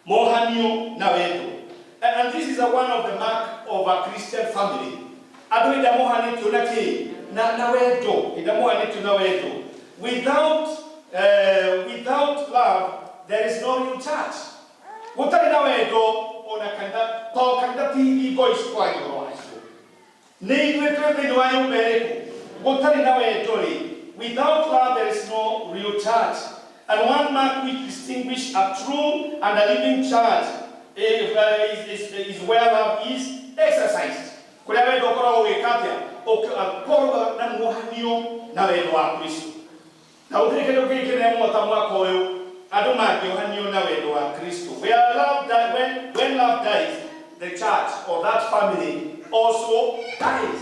Mohanio na wendo. And this is one of the mark of a Christian family. Andũ hĩndĩ mohanĩtio na kĩ? Na wendo. Hĩndĩ mohanĩtio na wendo. Without love, there is no real church. Gũtarĩ na wendo, ona kanitha, to kanitha ti thingo ici kwaria ũhoro wacio. Nĩ ithuĩ twĩ thĩinĩ wa nyũmba ĩrĩkũ? Gũtarĩ na wendo rĩ, without love there is no real church. And one mark which distinguish a true and a living church if, is where love is exercised. Kũrĩa wendo ũkoragwo ũgĩka atĩa? Ũkoragwo na muohanio na wendo wa Kristo. Na gũtirĩ kĩndũ kĩngĩ kĩnene mũno ta mwaka ũyũ andũ mangĩohanio na wendo wa Kristo. Where love die, when love dies, the church or that family also dies.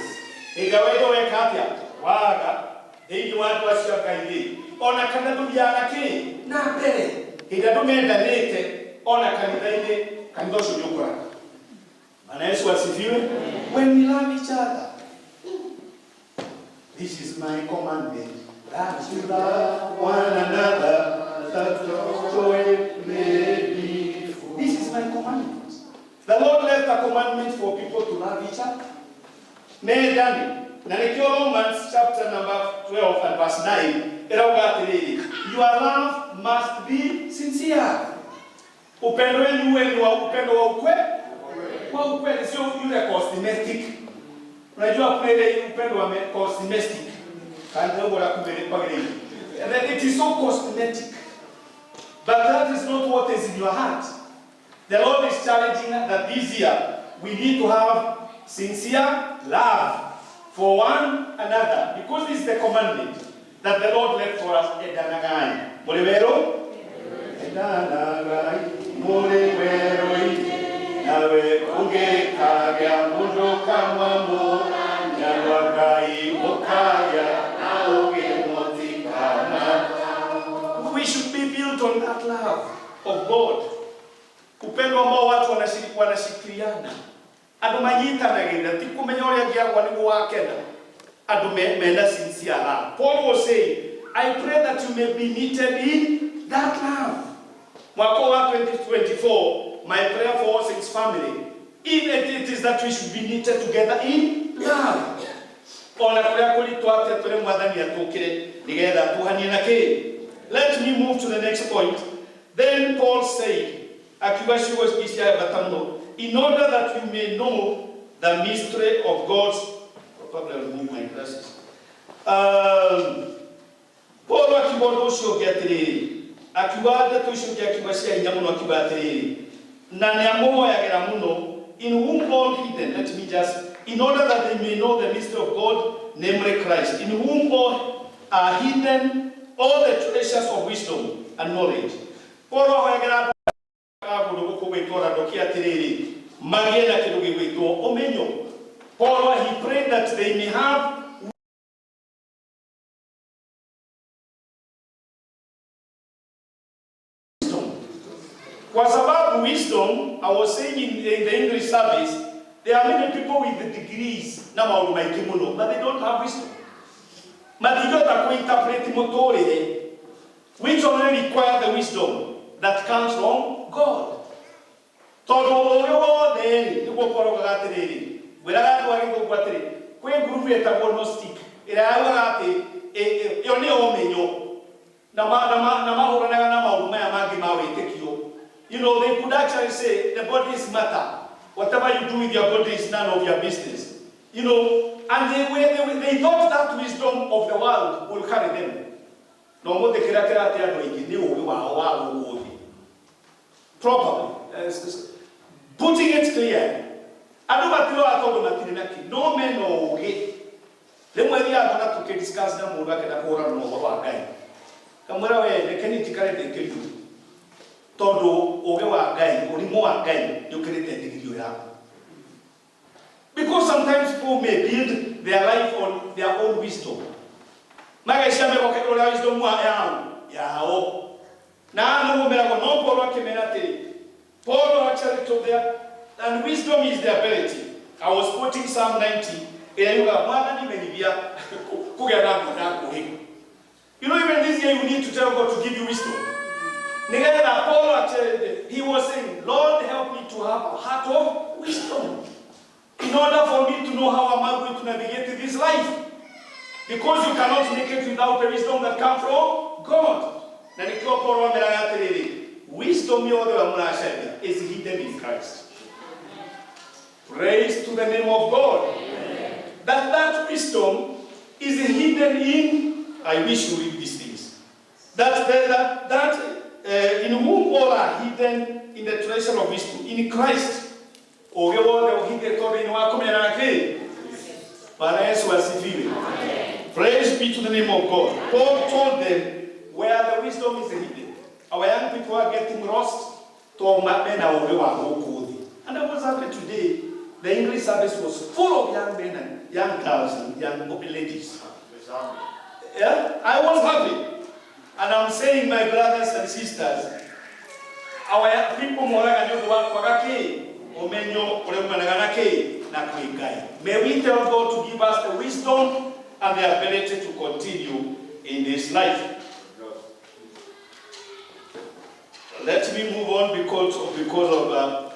Hĩndĩ ĩrĩa wendo weka atĩa? Waga thĩinĩ wa andũ acio a Ngai rĩ, ona kana ndũthiaga na kĩ? Na mbere. Hĩndĩ ĩrĩa andũ mendanĩte ona kanitha-inĩ, kanitha ũcio nĩ ũkũraga. Bwana Yesu asifiwe. When we love each other, "This is my commandment, that you love one another, that your joy may be full." This is my commandment. The Lord left a commandment for people to love each other. Mendane. Na nĩkĩo Romans chapter number 12 and verse 9 ĩrauga atĩrĩrĩ, "Your love must be sincere." Upendo wenu uwe ni wa upendo wa ukweli. Wa ukweli, sio yule cosmetic. Unajua kuna ile upendo wa cosmetic. Kana ũguo kwagĩrĩire. And then it is so cosmetic. But that is not what is in your heart. The Lord is challenging that this year we need to have sincere love for one another, because this is the commandment that the Lord left for us. Endanagai. Mũrĩ werũ? Endanagai mũrĩ werũ-inĩ, nawe ũngĩkagĩa mũndũ kamwamũrania rwa Ngai mũkagĩa na ũgĩ mũtikana. We should be built on that love of God. Upendo ambao watu wanashikiliana. Andũ manyitanagĩrĩra ti kũmenya ũrĩa angĩagwa nĩguo wakena. Andũ mena sincere love. Paul was saying, I pray that you may be knitted in that love. Mwaka wa 2024, my prayer for All Saints family, even it is that we should be knitted together in love. Ona kũrĩa kũritũ atĩa tũrĩ mwathani atũkĩre nĩgetha tuhanie na kĩ. Let me move to the next point. Then Paul said, akiuga ciugo ici cia bata mũno, in order that you may know the mystery of God's. Probably I'll remove my glasses. Paul akiuga ũndũ ũcio ũngĩ atĩrĩrĩ, akiuga ndeto icio ũngĩ akiuga cia hinya mũno akiuga atĩrĩrĩ, na nĩ amũhoyagĩra mũno, in whom all hidden, let me just, in order that they may know the mystery of God, namely Christ, in whom all are hidden all the treasures of wisdom and knowledge. Paul ahoyagĩra andũ a kũndũ gũkũ gwĩtwo Laodikia atĩrĩrĩ, magĩe na kĩndũ gĩgwĩtwo ũmenyo. Paul, he prayed that they may have wisdom. Kwa sababu wisdom, I was saying in the English service, there are many people with the degrees na maũndũ maingĩ mũno, but they don't have wisdom. Matingĩhota kũ-interpret mũtũrĩre, which only require the wisdom that comes from God. Tondũ ũũgĩ wothe rĩ, nĩguo Paul augaga atĩrĩrĩ, ngwĩraga andũ a gĩthũngũ atĩrĩ, kwĩ ngurubu ĩtagwo Gnostic, ĩrĩa yaugaga atĩ ĩyo nĩyo ũmenyo, na mahũranaga na maũndũ maya mangĩ ma wĩtĩkio. They could actually say the body is matter. Whatever you do with your body is none of your business. And they thought that wisdom of the world will carry them. No mũthĩ kĩrĩa kĩrate andũ aingĩ nĩ ũũgĩ wao wa gũkũ thĩ. Probably. Putting it clear. Andũ matirora tondũ matirĩ na kĩ, no mena ũũgĩ. Rĩmwe thiaga ngona tũkĩ-discuss na mũndũ akĩenda kũhũrana na ũhoro wa Ngai. Kamwĩra we reke niĩ njikare ndĩ kĩrimũ. Tondũ ũũgĩ wa Ngai, ũrimũ wa Ngai nĩ ũkĩrĩte ndigiri ĩyo yaku. Because sometimes people may build their life on their own wisdom. Magacia megoke ũrĩa wisdom wa yao yao. Na nĩguo meragwo no Paul akĩmera atĩrĩ. Paul actually told them, and wisdom is the ability. I was quoting Psalm 90, ĩrĩa yugaga mwathani menyithia kũgĩa na ngoro ya kũhĩga. Even this year you need to tell God to give you wisdom. Nĩgetha Paul actually, he was saying, Lord, help me to have a heart of wisdom. In order for me to know how am I going to navigate this life. Because you cannot make it without the wisdom that comes from God. Na nĩkĩo Paul ameraga atĩrĩrĩ, wisdom yothe ũrĩa mũracaria is hidden in Christ. Praise to the name of God. That wisdom is hidden in, I wish you read these things. That in whom all are hidden in the treasure of wisdom, in Christ. Ũũgĩ wothe ũhithĩtwo thĩinĩ wa kũmenya na kĩ? Bwana Yesu asifiwe. Praise be to the name of God. Paul told them where the wisdom is hidden. Our young people are getting lost to mena ũũgĩ wa gũkũ thĩ. And I was happy today. The English service was full of young men and young girls and young ladies. Yeah, I was happy. And I'm saying, my brothers and sisters, our people moraga nĩ ũndũ wa kwaga kĩ? Ũmenyo ũrĩa umanaga na kĩ? Na kwĩ Ngai. May we tell God to give us the wisdom and the ability to continue in this life. Let me move on because of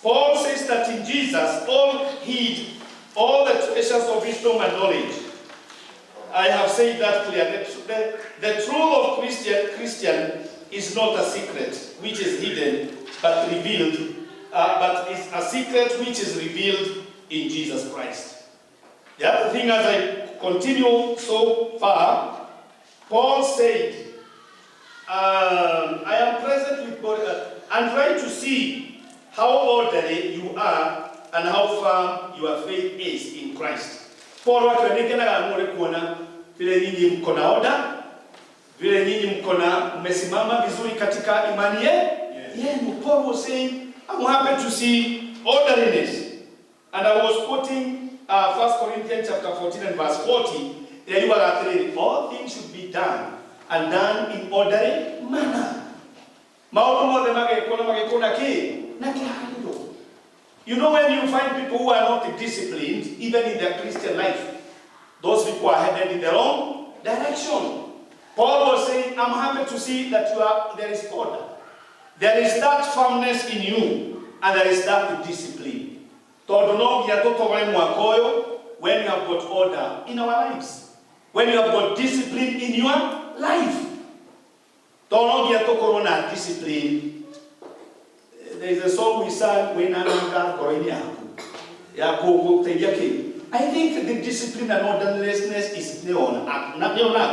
Paul says that in Jesus all hid all the treasures of wisdom and knowledge. I have said that clearly. The truth of Christian is not a secret which is hidden but revealed, but is a secret which is revealed in Jesus Christ. The other thing, as I continue so far, Paul said, I am present with God and try to see how orderly you are and how firm your faith is in Christ. Paul akionekana mũrĩ kuona vile nyinyi mko na order, vile nyinyi mko na mmesimama vizuri katika imani yenu. Paul was saying, I'm happy to see orderliness. And I was quoting 1 Corinthians chapter 14 and verse 40. There you are atĩrĩrĩ, all things should be done and done in orderly manner. Maũndũ mothe magekwo na magekwo na kĩ? Na kĩhaarĩro. You know, when you find people who are not disciplined, even in their Christian life, those people are headed in the wrong direction. Paul was saying, "I'm happy to see that there is order. There is that firmness in you, and there is that discipline." Tondũ no nginya tũtogore mwaka ũyũ when you have got order in our lives. When you have got discipline in your life. Tondũ no nginya tũkorwo na discipline. There is a song we sang, "Wĩna nanga ngoro-inĩ yaku ya gũteithia kĩ." I think the discipline and orderliness is nĩonaga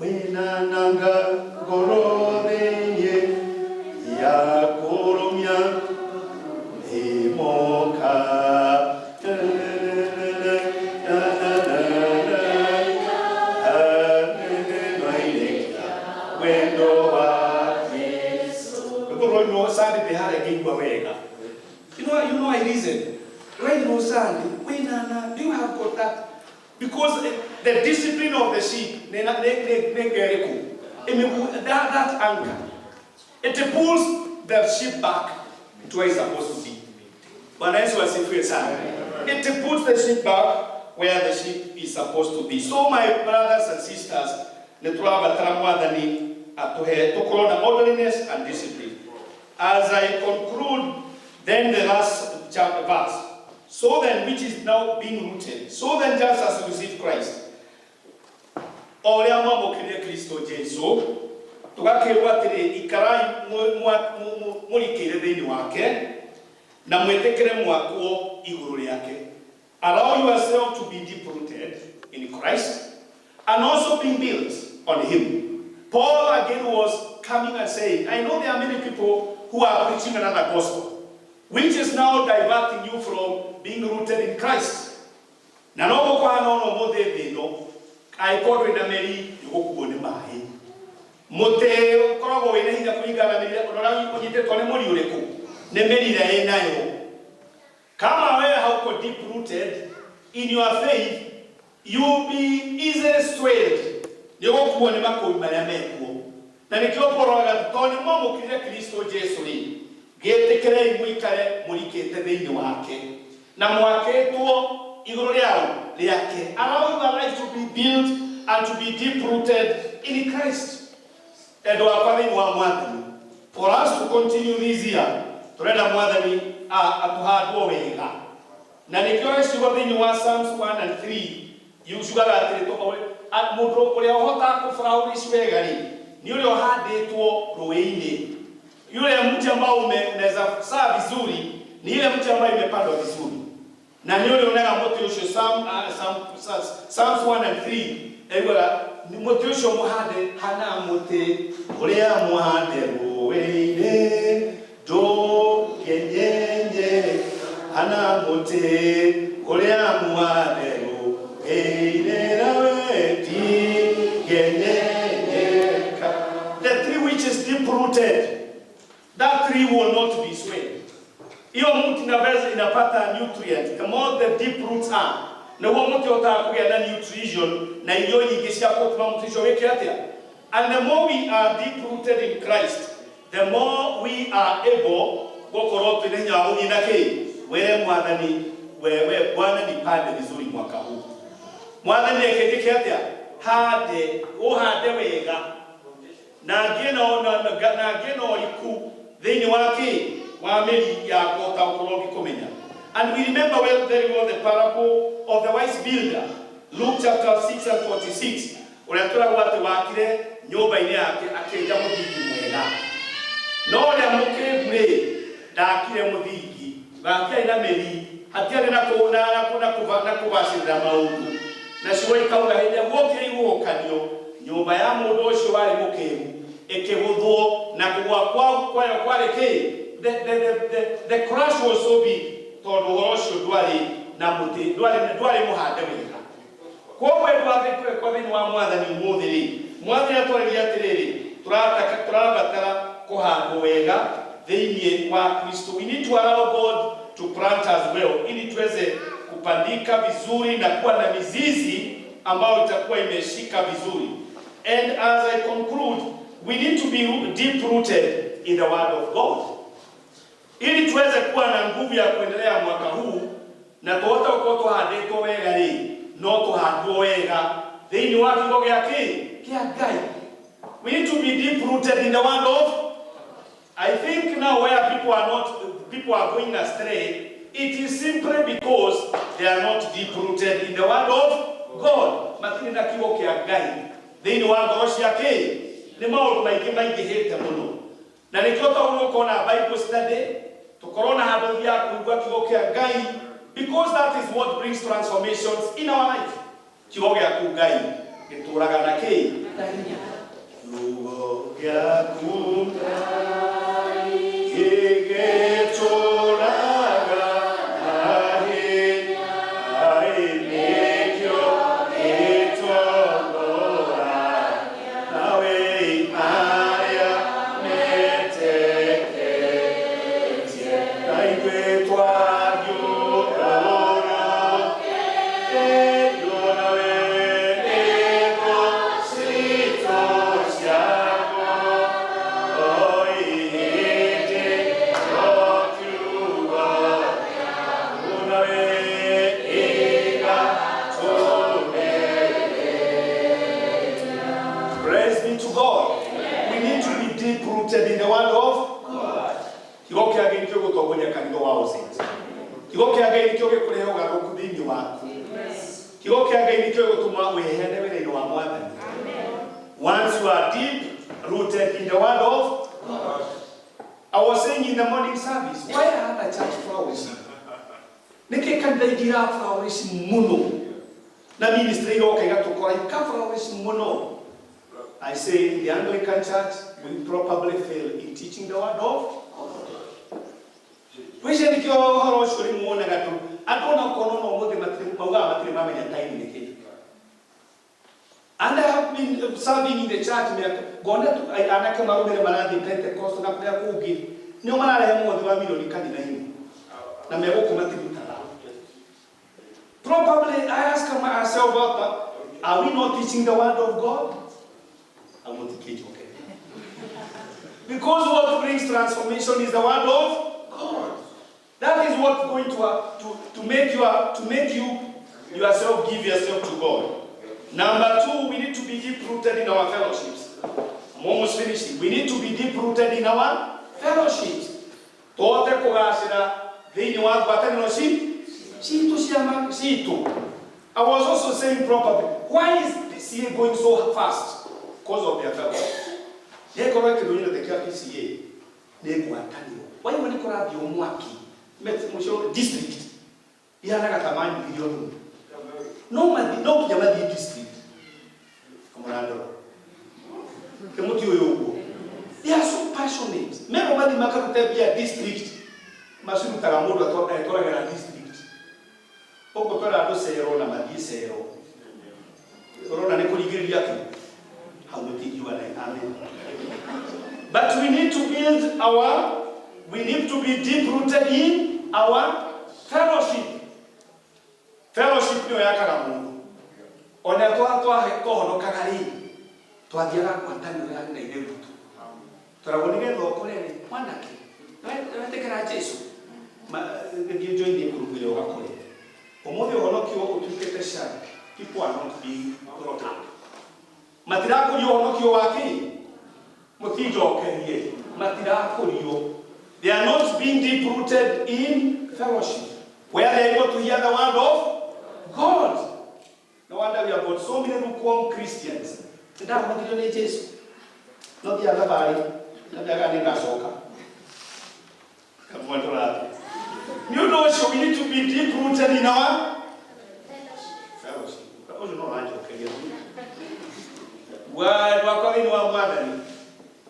wĩna nanga ngoro thĩinĩ ya kũrũmia ĩmoka. Wendo wa Kristo. Rwĩmbo rũrũ Sunday ndĩ harĩa ngĩigua wega. You know I reason. Right now Sunday, wĩnana, do you have got that? Because the discipline of the sheep, nĩ nĩ nĩ nĩ ngerĩkũ. That anchor. It pulls the sheep back to where it's supposed to be. Bwana Yesu asifiwe sana. It puts the sheep back where the sheep is supposed to be. So my brothers and sisters, nĩ tũrabatara Mwathani atũhe tũkorwo na orderliness and discipline. As I conclude, then the last chapter verse. So then, which is now being rooted. So then, just as you received Christ, o ũrĩa mwamũkĩrire Kristo Jesu, tũgakĩrwo atĩrĩ, ikarai mũrikĩire thĩinĩ wake na mwĩtĩkĩre mwakwo igũrũ rĩake. Allow yourself to be deep rooted in Christ and also being built on him. Paul again was coming and saying, "I know there are many people who are preaching another gospel, which is now diverting you from being rooted in Christ." Na no gũkũhana ono ũmũthĩ thĩ ĩno, angĩkorwo ndũrĩ na mĩri, nĩũgũkuo nĩ maĩ. Mũtĩ ũkoragwo wĩna hinya kũringana na mĩri ũrĩa ũnyitĩtwo nĩ mũri ũrĩkũ, nĩ mĩri ĩrĩa ĩnayo. Kama wewe hauko deep rooted in your faith, you'll be easily swayed. Nĩ ũgũkuo nĩ makũi marĩa mekuo. Na nĩkĩo Paul oigaga, tondũ nĩ mwamũkĩrire Kristo Jesu rĩ, gĩtĩkĩrei mũikare mũrikĩte thĩinĩ wake na mwakĩtwo igũrũ rĩao rĩake. Allow your life to be built and to be deep rooted in Christ. Endwa akwa thĩinĩ wa Mwathani, for us to continue this year, tũrenda Mwathani atũhandwo wega. Na nĩkĩo gĩcigo thĩinĩ wa Psalms 1 and 3 yucugaga atĩrĩ, mũndũ ũrĩa ũhotaga kũflourish wega rĩ, nĩ ũrĩa ũhandĩtwo rũĩ-inĩ. Yule mti ambao unaweza saa vizuri ni ile mti ambayo imepandwa vizuri, na nĩ ũrĩa ũnaga mũtĩ ũcio. Psalms 1 and 3 ĩguaga mũtĩ ũcio mũhande hana mũtĩ ũrĩa mũhande rũĩ-inĩ ndũngĩnyenye, hana mũtĩ ũrĩa mũhande rũĩ-inĩ nawe ndingĩnyenyeka. The tree which is deep rooted, that tree will not be swayed. Hiyo mti inaweza inapata nutrient. The more the deep roots are, nĩguo mũtĩ ũhotaga kũgĩa na nutrition na irio nyingĩ cia gũtũma mũtĩ ũcio wĩke atĩa. And the more we are deep rooted in Christ, the more we are able gũkorwo twĩna hinya wa gũthiĩ na kĩ. We Mwathani, wewe Bwana, nipande vizuri mwaka huu. Mwathani, reke njĩke atĩa, hande ũhande wega na ngĩe na ngĩe na ũriku thĩinĩ wa kĩ wa mĩri ya kũhota gũkorwo ngĩkũmenya. And we remember well, very well, the parable of the wise builder, Luke chapter 6 and 46, ũrĩa tũragwo atĩ wakire nyũmba-inĩ yake akĩenja mũthingi mwega, no ũrĩa mũkĩgu rĩ, ndakire mũthingi, gatiarĩ na mĩri, hatiarĩ na kũbacĩrĩra maũndũ. Na ciugo ikauga hĩndĩ ĩrĩa guokire igũgũkanio, nyũmba ya mũndũ ũcio warĩ mũkĩgu ĩkĩgũthwo, na kũgũa kwayo kwarĩ kĩ, the crash was so big, tondũ ũhoro ũcio ndwarĩ na mũtĩ, ndwarĩ mũhande wega. Koguo endwa kwa thĩinĩ wa Mwathani, ũmũthĩ rĩ, Mwathani atwarĩria atĩrĩrĩ, tũrabatara kũhandwo wega thĩinĩ wa Kristo. We need to allow God to plant us well ili tuweze kupandika vizuri na kuwa na mizizi ambayo itakuwa imeshika vizuri. And as I conclude, we need to be deep rooted in the word of God. Ili tuweze kuwa na nguvu ya kuendelea mwaka huu na tũhote gũkorwo tũhandĩtwo wega rĩ, no tũhandwo wega thĩinĩ wa kiugo gĩa kĩ kĩa Ngai. We need to be deep rooted in the word of. I think now where people are not, people are going astray, it is simply because they are not deep rooted in the word of God. Matirĩ na kiugo kĩa Ngai thĩinĩ wa ngoro cia kĩ. Nĩ maũndũ maingĩ maingĩhĩte mũno, na nĩkĩo tondũ ũkona Bible study, tũkorwo na handũ thiaga kũigua kiugo kĩa Ngai, because that is what brings transformations in our life. Kiugo gĩaku Ngai gĩtũraga na kĩ, na hinya. Kiugo gĩaku gĩgĩtũraga na hinya, nĩkĩo gĩtongoragia nawe arĩa metĩkĩtie, na ithuĩ twathiũrũrũkĩrio nawe nĩguo citũ ciaku o ihĩndĩ o kiugo gĩaku nawe ĩgatũmeria. Praise be to God. We need to be deep rooted in the word of God. Kiugo kĩa Ngai nĩkĩo gũtongoria kanitha wa All Saints. Kiugo kĩa Ngai nĩkĩo gĩkũrehe ũgarũrũku thĩinĩ waku. Kiugo kĩa Ngai nĩkĩo gĩgũtũma wĩheane wĩra-inĩ wa Mwathani. Once you are deep rooted in the word of God. I was saying in the morning service, why are the church flourishing? Nĩkĩ kanitha ingĩ ira flourish mũno, na ministry iroka igatũkora ika flourish mũno? I say in the Anglican Church, we probably fail in teaching the word of God. Wĩcie nĩkĩo ũhoro ũcio rĩmwe wonaga tu andũ ona okorwo no ũmũthĩ matirĩ maugaga matirĩ mamenya time nĩ kĩĩ. And I have been serving in the church mĩaka, ngona tu anake marũmĩre marathiĩ Pentecost na kũrĩa kũngĩ, nĩo mararehe mũhothi wa milioni kanitha-inĩ na megũkũ matirutaga. Probably I ask myself about that. Are we not teaching the word of God? I'm not teaching, okay. Because what brings transformation is the word of God. That is what's going to make you yourself give yourself to God. Number two, we need to be deep rooted in our fellowships. I'm almost finishing. We need to be deep rooted in our fellowships. Tũhote kũgacĩra thĩinĩ wa ngwatanĩro citũ cia citũ. I was also saying properly, why is PCEA going so fast? Because of their fellowship. Nĩkorwo kĩndũ gĩothe kĩa PCEA nĩ ngwatanĩro. Waigua nĩ kũrathiĩ mwaki mũcio district ihanaga ta manyithirio thumu, no mathi no nginya mathiĩ district kamũrandoro kĩmũti ũyũ ũguo. They are so passionate. Merwo mathiĩ makarute mbia district, macirutaga. Mũndũ etwaragĩra district ũguo, twĩra andũ cero na mathiĩ cero, ũrona nĩ kũringĩrĩria kĩ hau mũtingiuga na amen. But we need to be deep rooted in our fellowship. Fellowship nĩyo yakaga mũndũ. Ona twahonokaga rĩ, twathiaga ngwatanĩro ya na ithe witũ, tũragwo nĩgetha ũkũre rĩ, mwanake wetĩkĩra Jesu, gĩthiĩ join group ĩrĩa ũgakũre. Ũmũthĩ ũhonokio ũtuĩkĩte shy. People are not being brought up. Matirakũrio ũhonokio wa kĩ, mũtinjokerie, matirakũrio. They are not being deep rooted in fellowship where they are able to hear the word of God. No wonder we have got so many lukewarm Christians. Ndahonokirio nĩ Jesu, no thia thabarĩ nathiaga nĩ ngacoka kamwe tũrathiĩ. Nĩ ũndũ ũcio we need to be deep rooted in our fellowship. Ũcio no ũranjokeria rwakwa thĩinĩ wa Mwathani.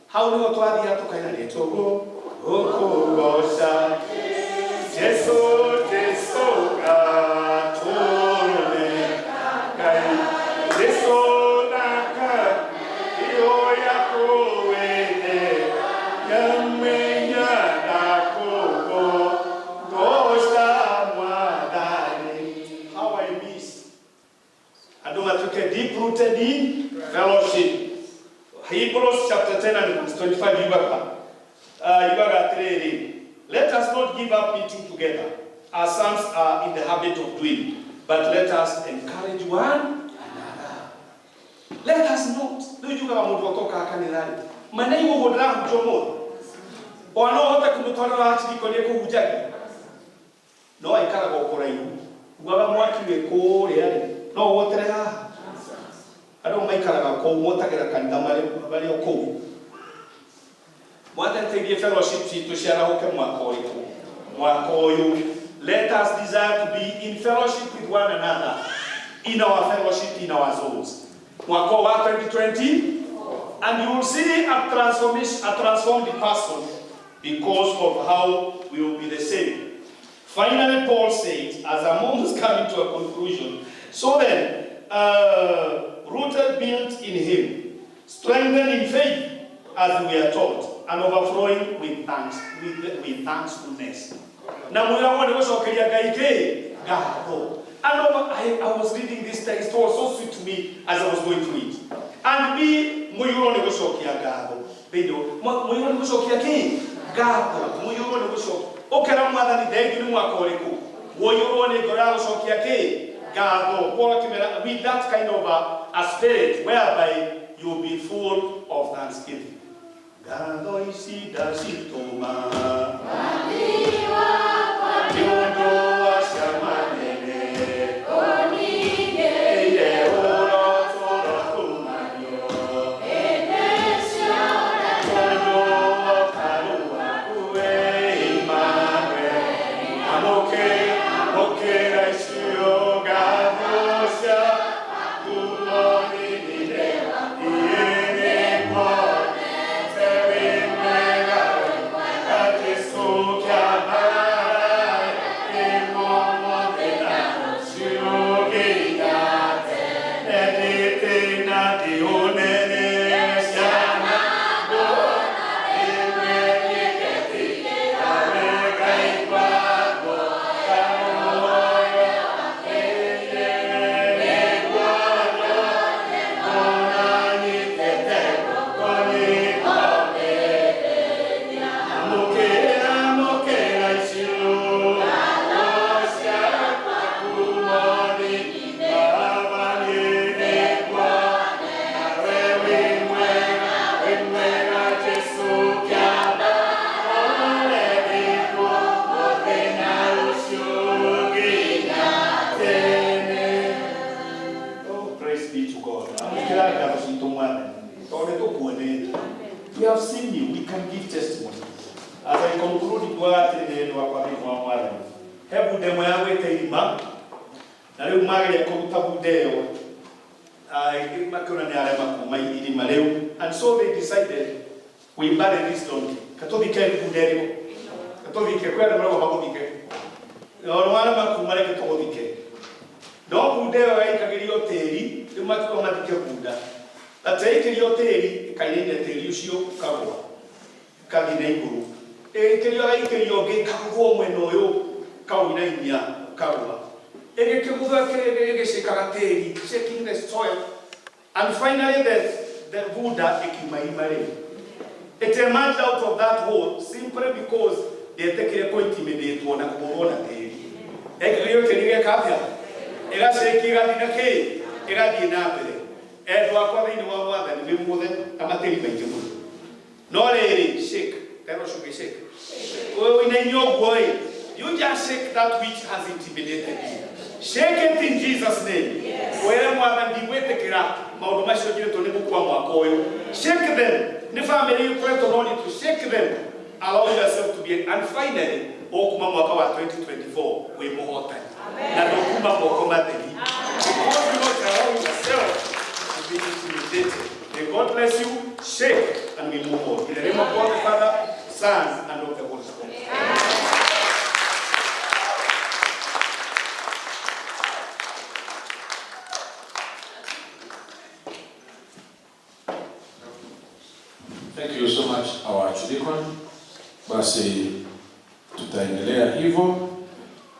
Hau nĩho twathiaga tũkaina nĩ tũgũ gũkũgoca Jesu, Jesu gatũrũme Ngai, Jesu naka iyo yakuwene nyamenya nakũgũgoca Mwathani. How I miss andũ matuĩke deep rooted in fellowship. Hebrews chapter 10 and verse 25 yugaga atĩrĩrĩ, Let us not give up meeting together, as some are in the habit of doing, but let us encourage one another. Let us not. Rĩu njugaga mũndũ atokaga kanitha-rĩ, ma nĩ ũguo ndĩrahunjia ũmũthĩ. Ona no ũhote kũmũtwarĩra archdeacon nĩekũhunjagia. No aikaraga o kũraihu. Ugaga mwaki wĩ kũrĩa-rĩ, no ũwotere haha? Andũ maikaraga kũu, motagĩra kanitha marĩ marĩ o kũu. Mwathani teithie fellowship citũ ciarahũke mwaka ũrĩkũ? Mwaka ũyũ. Let us desire to be in fellowship with one another in our fellowship in our zones. Mwaka ũyũ wa 2020 and you will see a transformation, a transformed person because of how we will be the same. Finally, Paul says, as I'm almost coming to a conclusion, so then, rooted, built in him, strengthened in faith, as we are taught, and overflowing with thanks, with thankfulness. Na mwĩragwo nĩ gũcokeria Ngai kĩ? Ngatho. And over, I was reading this text, it was so sweet to me as I was going through it. And be mũiyũrwo nĩ gũcokia ngatho. Thĩinĩ mũiyũrwo nĩ gũcokia kĩ? Ngatho. Mũiyũrwo nĩ gũcokia. Ũkera Mwathani thengiũ nĩ mwaka ũrĩkũ? Woiyũrwo nĩ ngoro ya gũcokia kĩ? Ngatho. Paul akĩmera with that kind of a spirit whereby you will be full of thanksgiving. Ngatho ici ndacitũma nĩ ũndũ wa ciama nene ĩire ũrotũra kumanio tondũ wa ũkaru waku we Emmanuel. Amũkĩra icio ngatho ciaku nini niĩ nĩnguonete wĩ mwega wega Jesũ kĩambara ũmũthĩ na rũciũ nginya tene ndĩtĩ na ndĩũnene ciana Oh, praise be to God. Amũkĩra ngatho citũ Mwathani. Tondũ nĩtũkuonete. We have seen you, we can give testimony. As I conclude, nguaga atĩrĩrĩ endwa akwa thĩinĩ wa Mwathani. He bunda ĩmwe yagwĩte irima, na rĩu mageria kũruta bunda ĩyo, makĩona nĩ arema kuma irima rĩu. And so they decided, we bury this donkey. Katũthike bunda ĩrĩkũ? Katũthike, kwĩ andũ marauga magũthike. No warema kuma reke tũgũthike. No bunda ĩyo yaikagĩrio tĩri, rĩu makiuga mathike bunda. But yaikĩrio tĩri, ĩkainaina tĩri ũcio ũkagũa, ĩkathiĩ na igũrũ. Ĩikĩrio yaikĩrio ũngĩ ĩkagũthwo mwena ũyũ, ĩkaũinainia, ũkagũa. Ĩgĩkĩgũthwo ĩgĩcĩkaga tĩri, shaking the soil. And finally the bunda ĩkiuma irima rĩu. It emerged out of that hole simply because ndĩetĩkire kũ-intimidatwo na kũgũthwo na tĩri. Yaikĩrio tĩri ĩgeka atĩa? Ĩgacĩki ĩgathiĩ na kĩ? Ĩgathiĩ na mbere. Endwa akwa thĩinĩ wa Mwathani wĩ muothe na matĩri maingĩ mũno. No rĩrĩ, shake. Tera ũcio ũngĩ shake. Ũinainio ũguo ĩ, you just shake that which has intimidated you. Shake it in Jesus' name. Wĩre Mwathani ndigwĩtĩkĩra maũndũ macio njĩrĩtwo nĩ gũkua mwaka ũyũ. Shake them. Nĩ family ĩkoretwo na ũritũ. Shake them. Allow yourself to be and finally ũkuma mwaka wa 2024 wĩ mũhotani. Na ndũkuma moko matheri. Because you not allow yourself to be intimidated. May God bless you. Shake and we move on. In the name of God the Father, Son, and of the Holy Spirit. Thank you so much our Archdeacon. Basi tutaendelea hivyo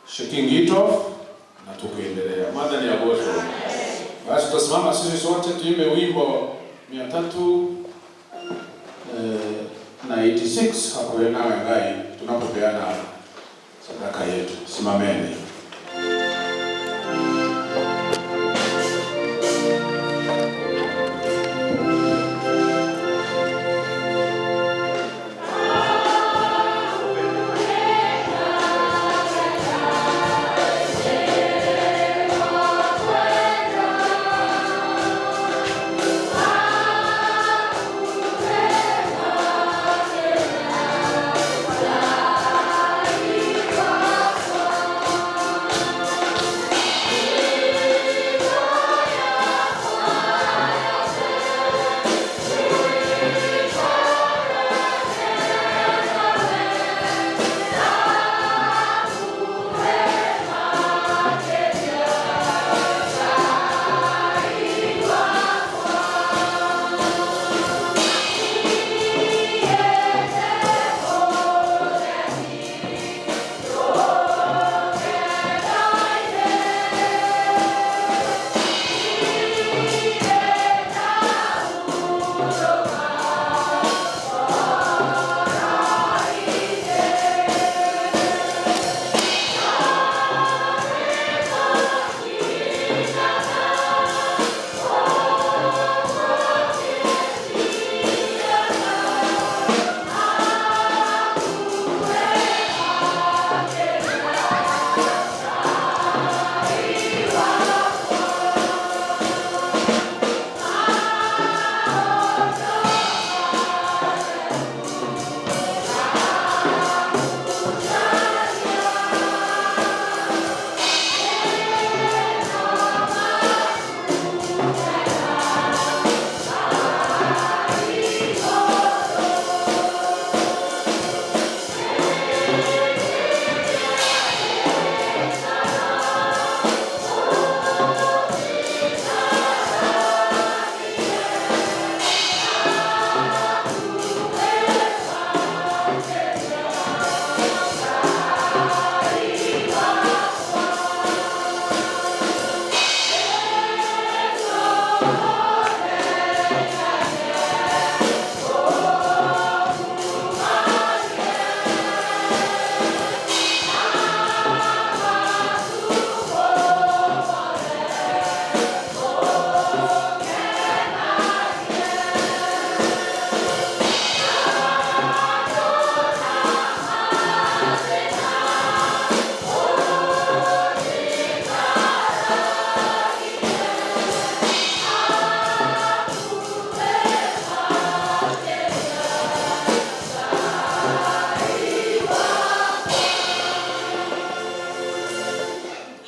shaking it off na tukiendelea. Mwathani agocwo. Basi tutasimama sisi sote tuimbe wimbo mia tatu na 86 hakuhĩ nawe Ngai tunapopeana sadaka yetu. Simameni.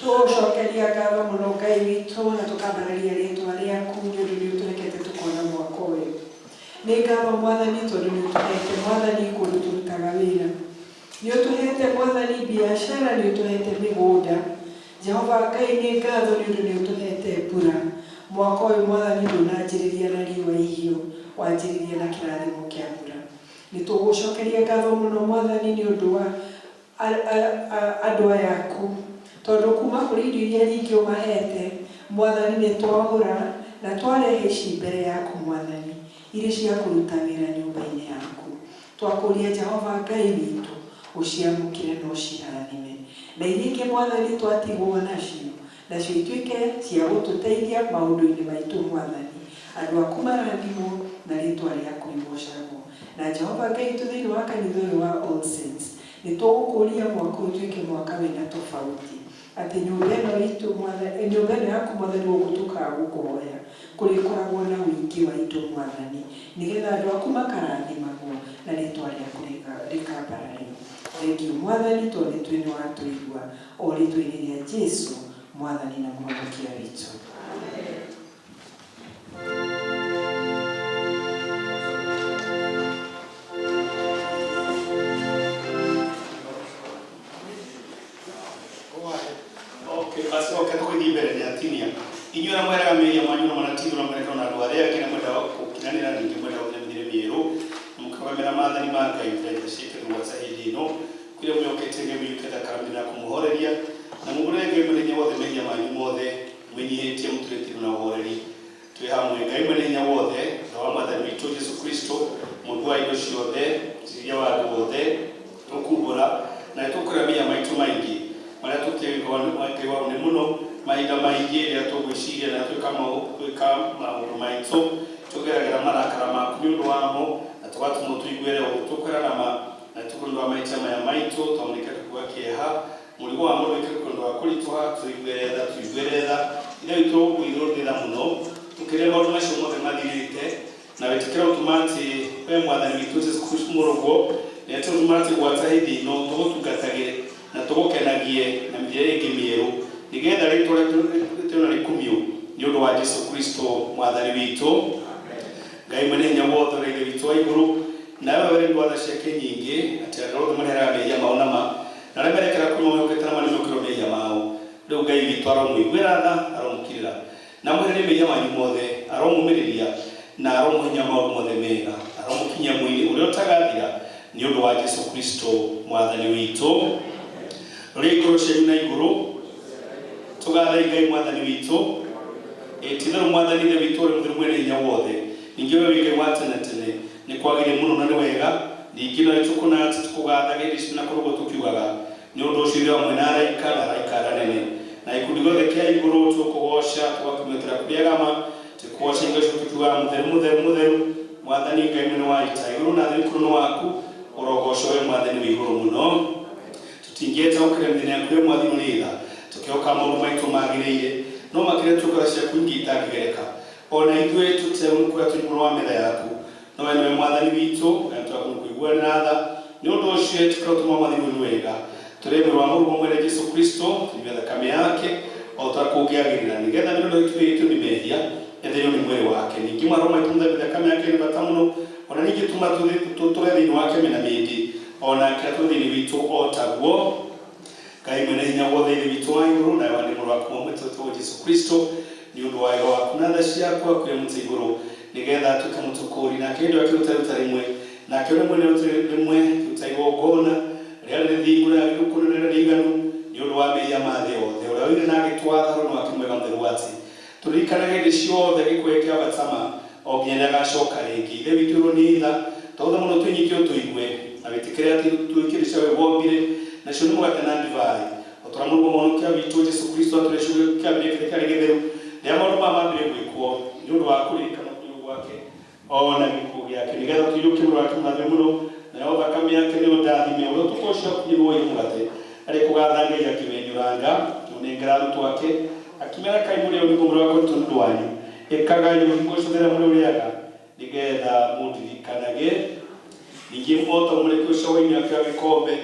Tũgũcokeria ngatho mũno Ngai witũ na tũkambararia rĩtwa rĩaku nĩ ũndũ nĩ ũtũrekete tũkona mwaka ũyũ. Nĩ ngatho Mwathani tondũ nĩ ũtũhete Mwathani kũndũ tũrutaga wĩra. Nĩ ũtũhete Mwathani biacara, nĩ ũtũhete mĩgũnda. Jehova Ngai nĩ ngatho nĩ ũndũ nĩ ũtũhete mbura. Mwaka ũyũ Mwathani ndũnanjĩrĩria na riũa ihiũ, wanjĩrĩria na kĩrathimo kĩa mbura. Nĩ tũgũcokeria ngatho mũno Mwathani nĩ ũndũ wa andũ aya aku tondũ kuma kũrĩ indo iria nyingĩ ũmahete Mwathani nĩ twagũra na twarehe ici mbere yaku Mwathani irĩ cia kũruta wĩra nyũmba-inĩ yaku. Twakũria Jehova Ngai witũ ũciamũkĩre na ũcirathime, na iria ingĩ Mwathani twatigwo nacio, nacio ituĩke cia gũtũteithia maũndũ-inĩ maitũ Mwathani. Andũ aku marathimwo na rĩtwa rĩaku rĩgocagwo. Na Jehova Ngai witũ thĩinĩ wa kanitha ũyũ wa All Saints, nĩ tũgũkũria mwaka ũyũ ũtuĩke mwaka wĩna tofauti, atĩ nyũmba ĩno itũ Mwathani, nyũmba ĩno yaku Mwathani gũkũ tũkaga gũkũhoya, kũrĩkoragwo na ũingĩ wa indo Mwathani, nĩgetha andũ aku makarathimagwo na rĩtwa rĩaku rĩkambarario. Thengiũ Mwathani tondũ nĩ tũĩ nĩ watũigua, o rĩtwa-inĩ rĩa Jesu Mwathani na Mũhonokia witũ. Okay, basi okay tũgĩthiĩ mbere nĩ atinia. Inyuĩ arĩa mweraga mehia manyu na manatigwo na mwerekero na andũ arĩa angĩ na mwendaga gũkinanĩra ningĩ mwendaga gũthiĩ mĩthiĩre mĩerũ na mũkarũgamĩra maathani ma Ngai mũrĩa ciĩkĩrwo mũgwanja hĩndĩ ĩno kũrĩa mwĩhokete Ngai mũiyũke thakame na kũmũhoreria na mumbũrĩre Ngai mwene hinya wothe mehia manyu mothe mwĩnyihĩtie mũturĩtie na ũhoreri twĩ hamwe. Ngai mwene hinya wothe, Ithe wa Mwathani witũ Jesu Kristo, Mũmbi wa indo Ciothe ciria wa andũ othe tũkumbũra na nĩtũkũrĩa mehia maitũ maingĩ marĩa tũkĩigua nĩ mũno mahinda maingĩ rĩrĩa tũgwĩciria na twĩka maũndũ maitũ tũgeragĩra marakara maku nĩ ũndũ wamo na tũgatũmwo tũiguĩre ũũ tũkwĩra na ma na tũkũndũ wa mahĩtia maya maitũ twamunĩka tũkua kĩeha mũrigo wa mũndũ wĩkĩre kũndũ wa kũritũha tũiguĩre tha tũiguĩre tha ithe witũ ũirwo nĩ tha mũno tũkĩrĩa maũndũ macio mothe mathirĩte na wĩtĩkĩra ũtũma atĩ we mwathani witũ Jesũ Kristo mũrũguo nĩatũtũma atĩ gwata hĩndĩ ĩno tũgũtungatagĩre na tũgũkenagie na mĩthiĩre ĩngĩ mĩerũ nĩgetha rĩtwa rĩtũ rĩkumio nĩ ũndũ wa Jesũ Kristo mwathani witũ. Ngai mwene hinya wothe ũrĩa Ithe witũ wa igũrũ nawe wee ndwatha ciake nyingĩ atĩ andũ othe mareheraga mehia mao na ma na arĩa merekera kuma mehokete na manĩmũkĩrwo mehia mao rĩu Ngai witũ aromũiguĩra tha aromũkirĩra na mwehererie mehia manyu mothe aromũmĩrĩria na aromũhinya maũndũ mothe mega aromũkinyia mwĩrĩ ũrĩa ũtagathira nĩ ũndũ wa Jesũ Kristo mwathani witũ. Rũrĩa ngoro cianyu na igũrũ tũgathai Ngai mwathani witũ. Ti-itherũ mwathani Ithe witũ ũrĩa mũtheru mwene hinya wothe ningĩ we wĩ Ngai wa tene tene nĩ kwagĩrĩire mũno na nĩ wega ningĩ no nĩtũkũna atĩ tũkũgathaga hĩndĩ ciothe na kũrũgwo tũkiugaga nĩ ũndũ ũcio ithuĩ hamwe na araika na araika arĩa anene na gĩkundi gĩothe kĩa igũrũ tũkũgooca tũgakũmetera kũrĩa gama tũkũgooca hingo ciothe tũkiugaga mũtheru mũtheru mũtheru mwathani Ngai mwene wa ita igũrũ na thĩ ũikũrũ nĩ waku ũrogocwo we mwathani wĩ igũrũ mũno. Tũtingĩeta gũkĩra mĩthenya yaku we mwathani ũrĩ tha tũkĩhoka maũndũ maitũ magĩrĩire no makĩria tũkora ciaku ingĩ itangĩgereka ona ithuĩ tũtegũkũra tũrĩ igũrũ wa metha yaku no we nĩwe mwathani witũ na nĩtwakũiguanĩra tha nĩ ũndũ ũcio ĩtĩkĩra ũtũma mwathani ũyũ nĩ wega tũrĩe mwĩrĩ wa mũrũguo mwene Jesũ Kristo tũnyue thakame yake o ta kũngĩagĩrĩra nĩgetha mĩromo itũ ĩitwo nĩ mehia ĩtherio nĩ mwĩrĩ wake ningĩ maroho maitũ mũthambie thakame yake nĩ bata mũno ona ningĩ tũma tũtũre thĩinĩ wake mĩena mĩingĩ o nake atũre thĩinĩ witũ o taguo. Ngai mwene hinya wothe Ithe witũ wa igũrũ nawe wa nĩ mũrũ waku wa mwĩtũ wĩtagwo Jesũ Kristo nĩ ũndũ wa wega waku na tha ciaku akuire mũtĩ igũrũ nĩgetha atuĩke mũtũkũũri nake hĩndĩ ĩyo akĩruta iruta rĩmwe nake ũrĩa mwene iruta rĩmwe akĩruta igongona rĩarĩ rĩthingu rĩagĩrĩru kũna na rĩarĩ rĩiganu nĩ ũndũ wa mehia ma thĩ yothe ũrĩa oigire na agĩtwatha roho wake mwega mũtheru atĩ tũririkanage hĩndĩ ciothe gĩkuũ gĩake kĩa batama o nginya rĩrĩa agacoka rĩngĩ. Ithe witũ ũrĩ nĩ tha twagũthaitha mũno twĩnyitie ũtũigue na wĩtĩkĩre atĩ tũikĩrĩ cia we wombire nacio nĩ mũgate na ndivai o ta ũrĩa mũrũguo mũhonokia witũ Jesũ Kristo atwĩrire ciugo kĩambĩrĩria kĩrĩa kĩarĩ gĩtheru rĩrĩa maũndũ maya mambire gwĩkwo nĩ ũndũ wa kũririkana kũriũka gwake o na gĩkuũ gĩake nĩgetha tũiyũkie mwĩrĩ wake mũrathime mũno nayo thakame yake nĩyo ndathime ũrĩa ũtukũ ũcio akunyirwo oire mũgate arĩ kũgatha Ngai akĩwenyũranga akĩũnengera arutwo ake akĩmera kai mũrĩe ũyũ nĩguo mwĩrĩ wakwa ũrutwo nĩ ũndũ wanyu ĩkagai ũũ hingo ciothe rĩrĩa mũrĩũrĩaga nĩgetha mũndirikanage. Ningĩ o ta mũrĩki ũcio wa inyuĩ akĩoya gĩkombe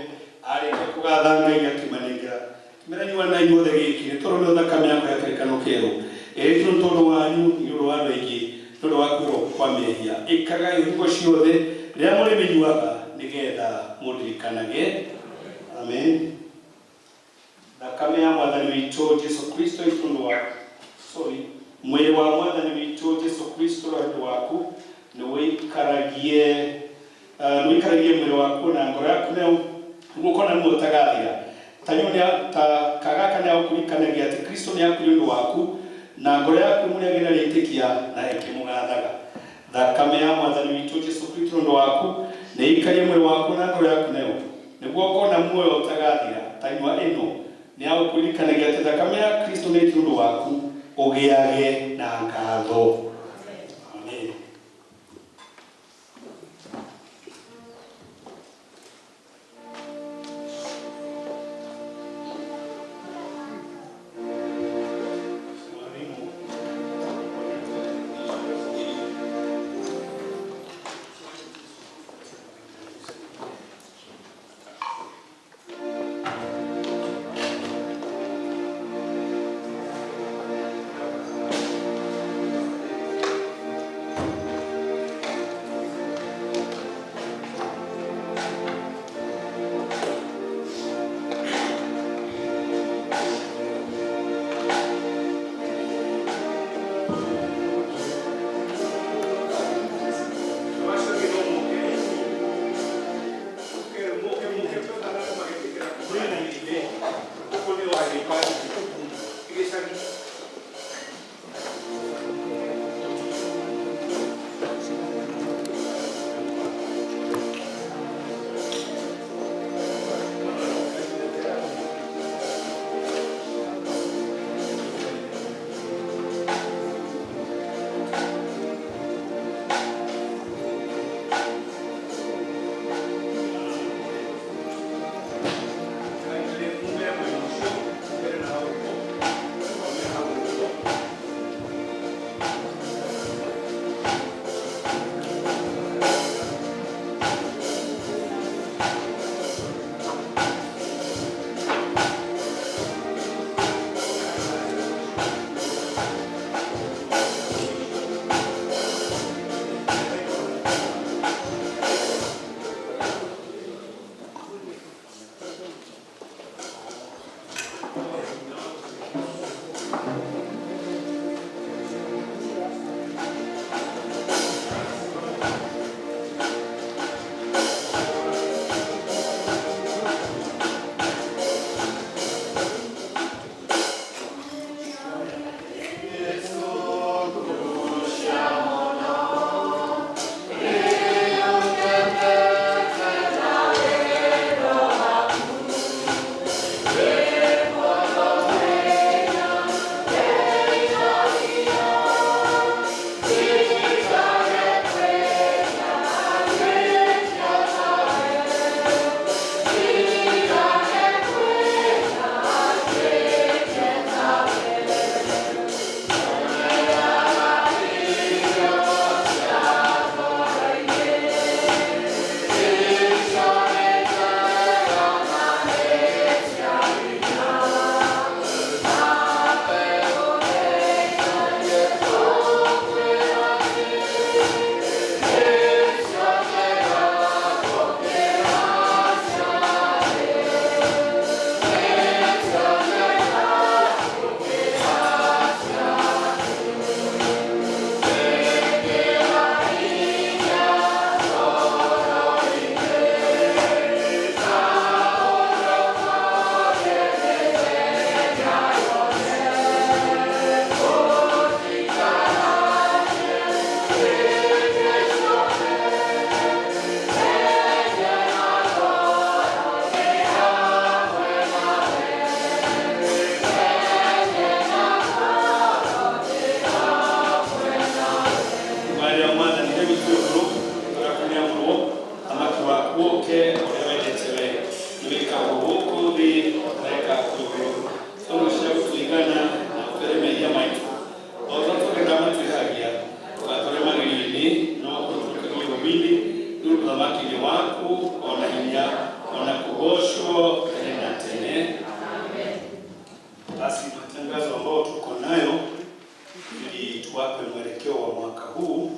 arĩkia kũgatha Ngai akĩmanengera akĩmera nyuanai inyuothe gĩkĩ nĩ tondũ nĩyo thakame yakwa ya kĩrĩkanĩro kĩerũ ĩrĩa ĩitirwo nĩ tondũ wanyu nĩ ũndũ wa andũ aingĩ nĩ ũndũ wa kuoherwo kwa mehia. Ĩkagai ũũ hingo ciothe rĩrĩa mũrĩmĩnyuaga nĩgetha mũndirikanage. Amen. Thakame ya mwathani witũ Jesũ Kristo ĩitwo nĩ ũndũ wa sorry mwĩrĩ wa mwathani witũ Jesũ Kristo ũrĩa ũndũ waku nĩwĩikaragie nĩwĩikaragie mwĩrĩ waku na ngoro yaku nayo nĩguo ũkona muoyo ũtagathira. Ta ta kagaka nĩagũkũririkanagia atĩ Kristo nĩakuire ũndũ waku na ngoro yaku ĩmũrĩage na rĩtĩkia na ĩkĩmũgathaga. Thakame ya mwathani witũ Jesũ Kristo ũndũ waku nĩĩikarie mwĩrĩ waku na ngoro yaku nayo nĩguo ũkona muoyo ũtagathira. Ta nyua ĩno nĩagũkũririkanagia atĩ thakame ya Kristo nĩĩitirwo ũndũ waku ũgĩage na ngatho. Amen. ona hinya ona kũgoocwo tene na tene. Basi matangazo ambayo tuko nayo ili tuwape mwelekeo wa mwaka huu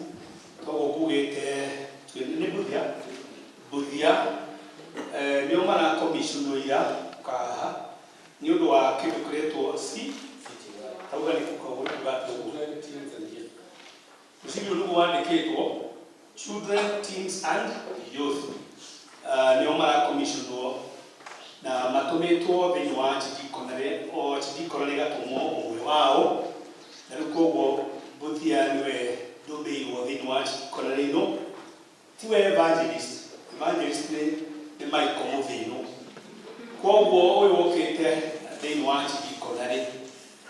toguo ngugĩte nĩ Buthia Buthia nĩo marakomicionwo ira kaha nĩ ũndũ wa kĩndũ kĩretwo C tauga nĩ kuga ũguo mũcibi ũyũ nĩguo wandĩkĩtwo children, teens and youth. Nĩo marakomicionwo na matũmĩtwo thĩinĩ wa archdeaconry, o archdeaconry ĩgatũmwo ũmwe wao, na rĩu koguo Buthia nĩwe ndũmĩirwo thĩinĩ wa archdeaconry ĩno, tiwe evangelist. Evangelist nĩ Michael Mũthĩno, koguo ũyũ ũkĩte thĩinĩ wa archdeaconry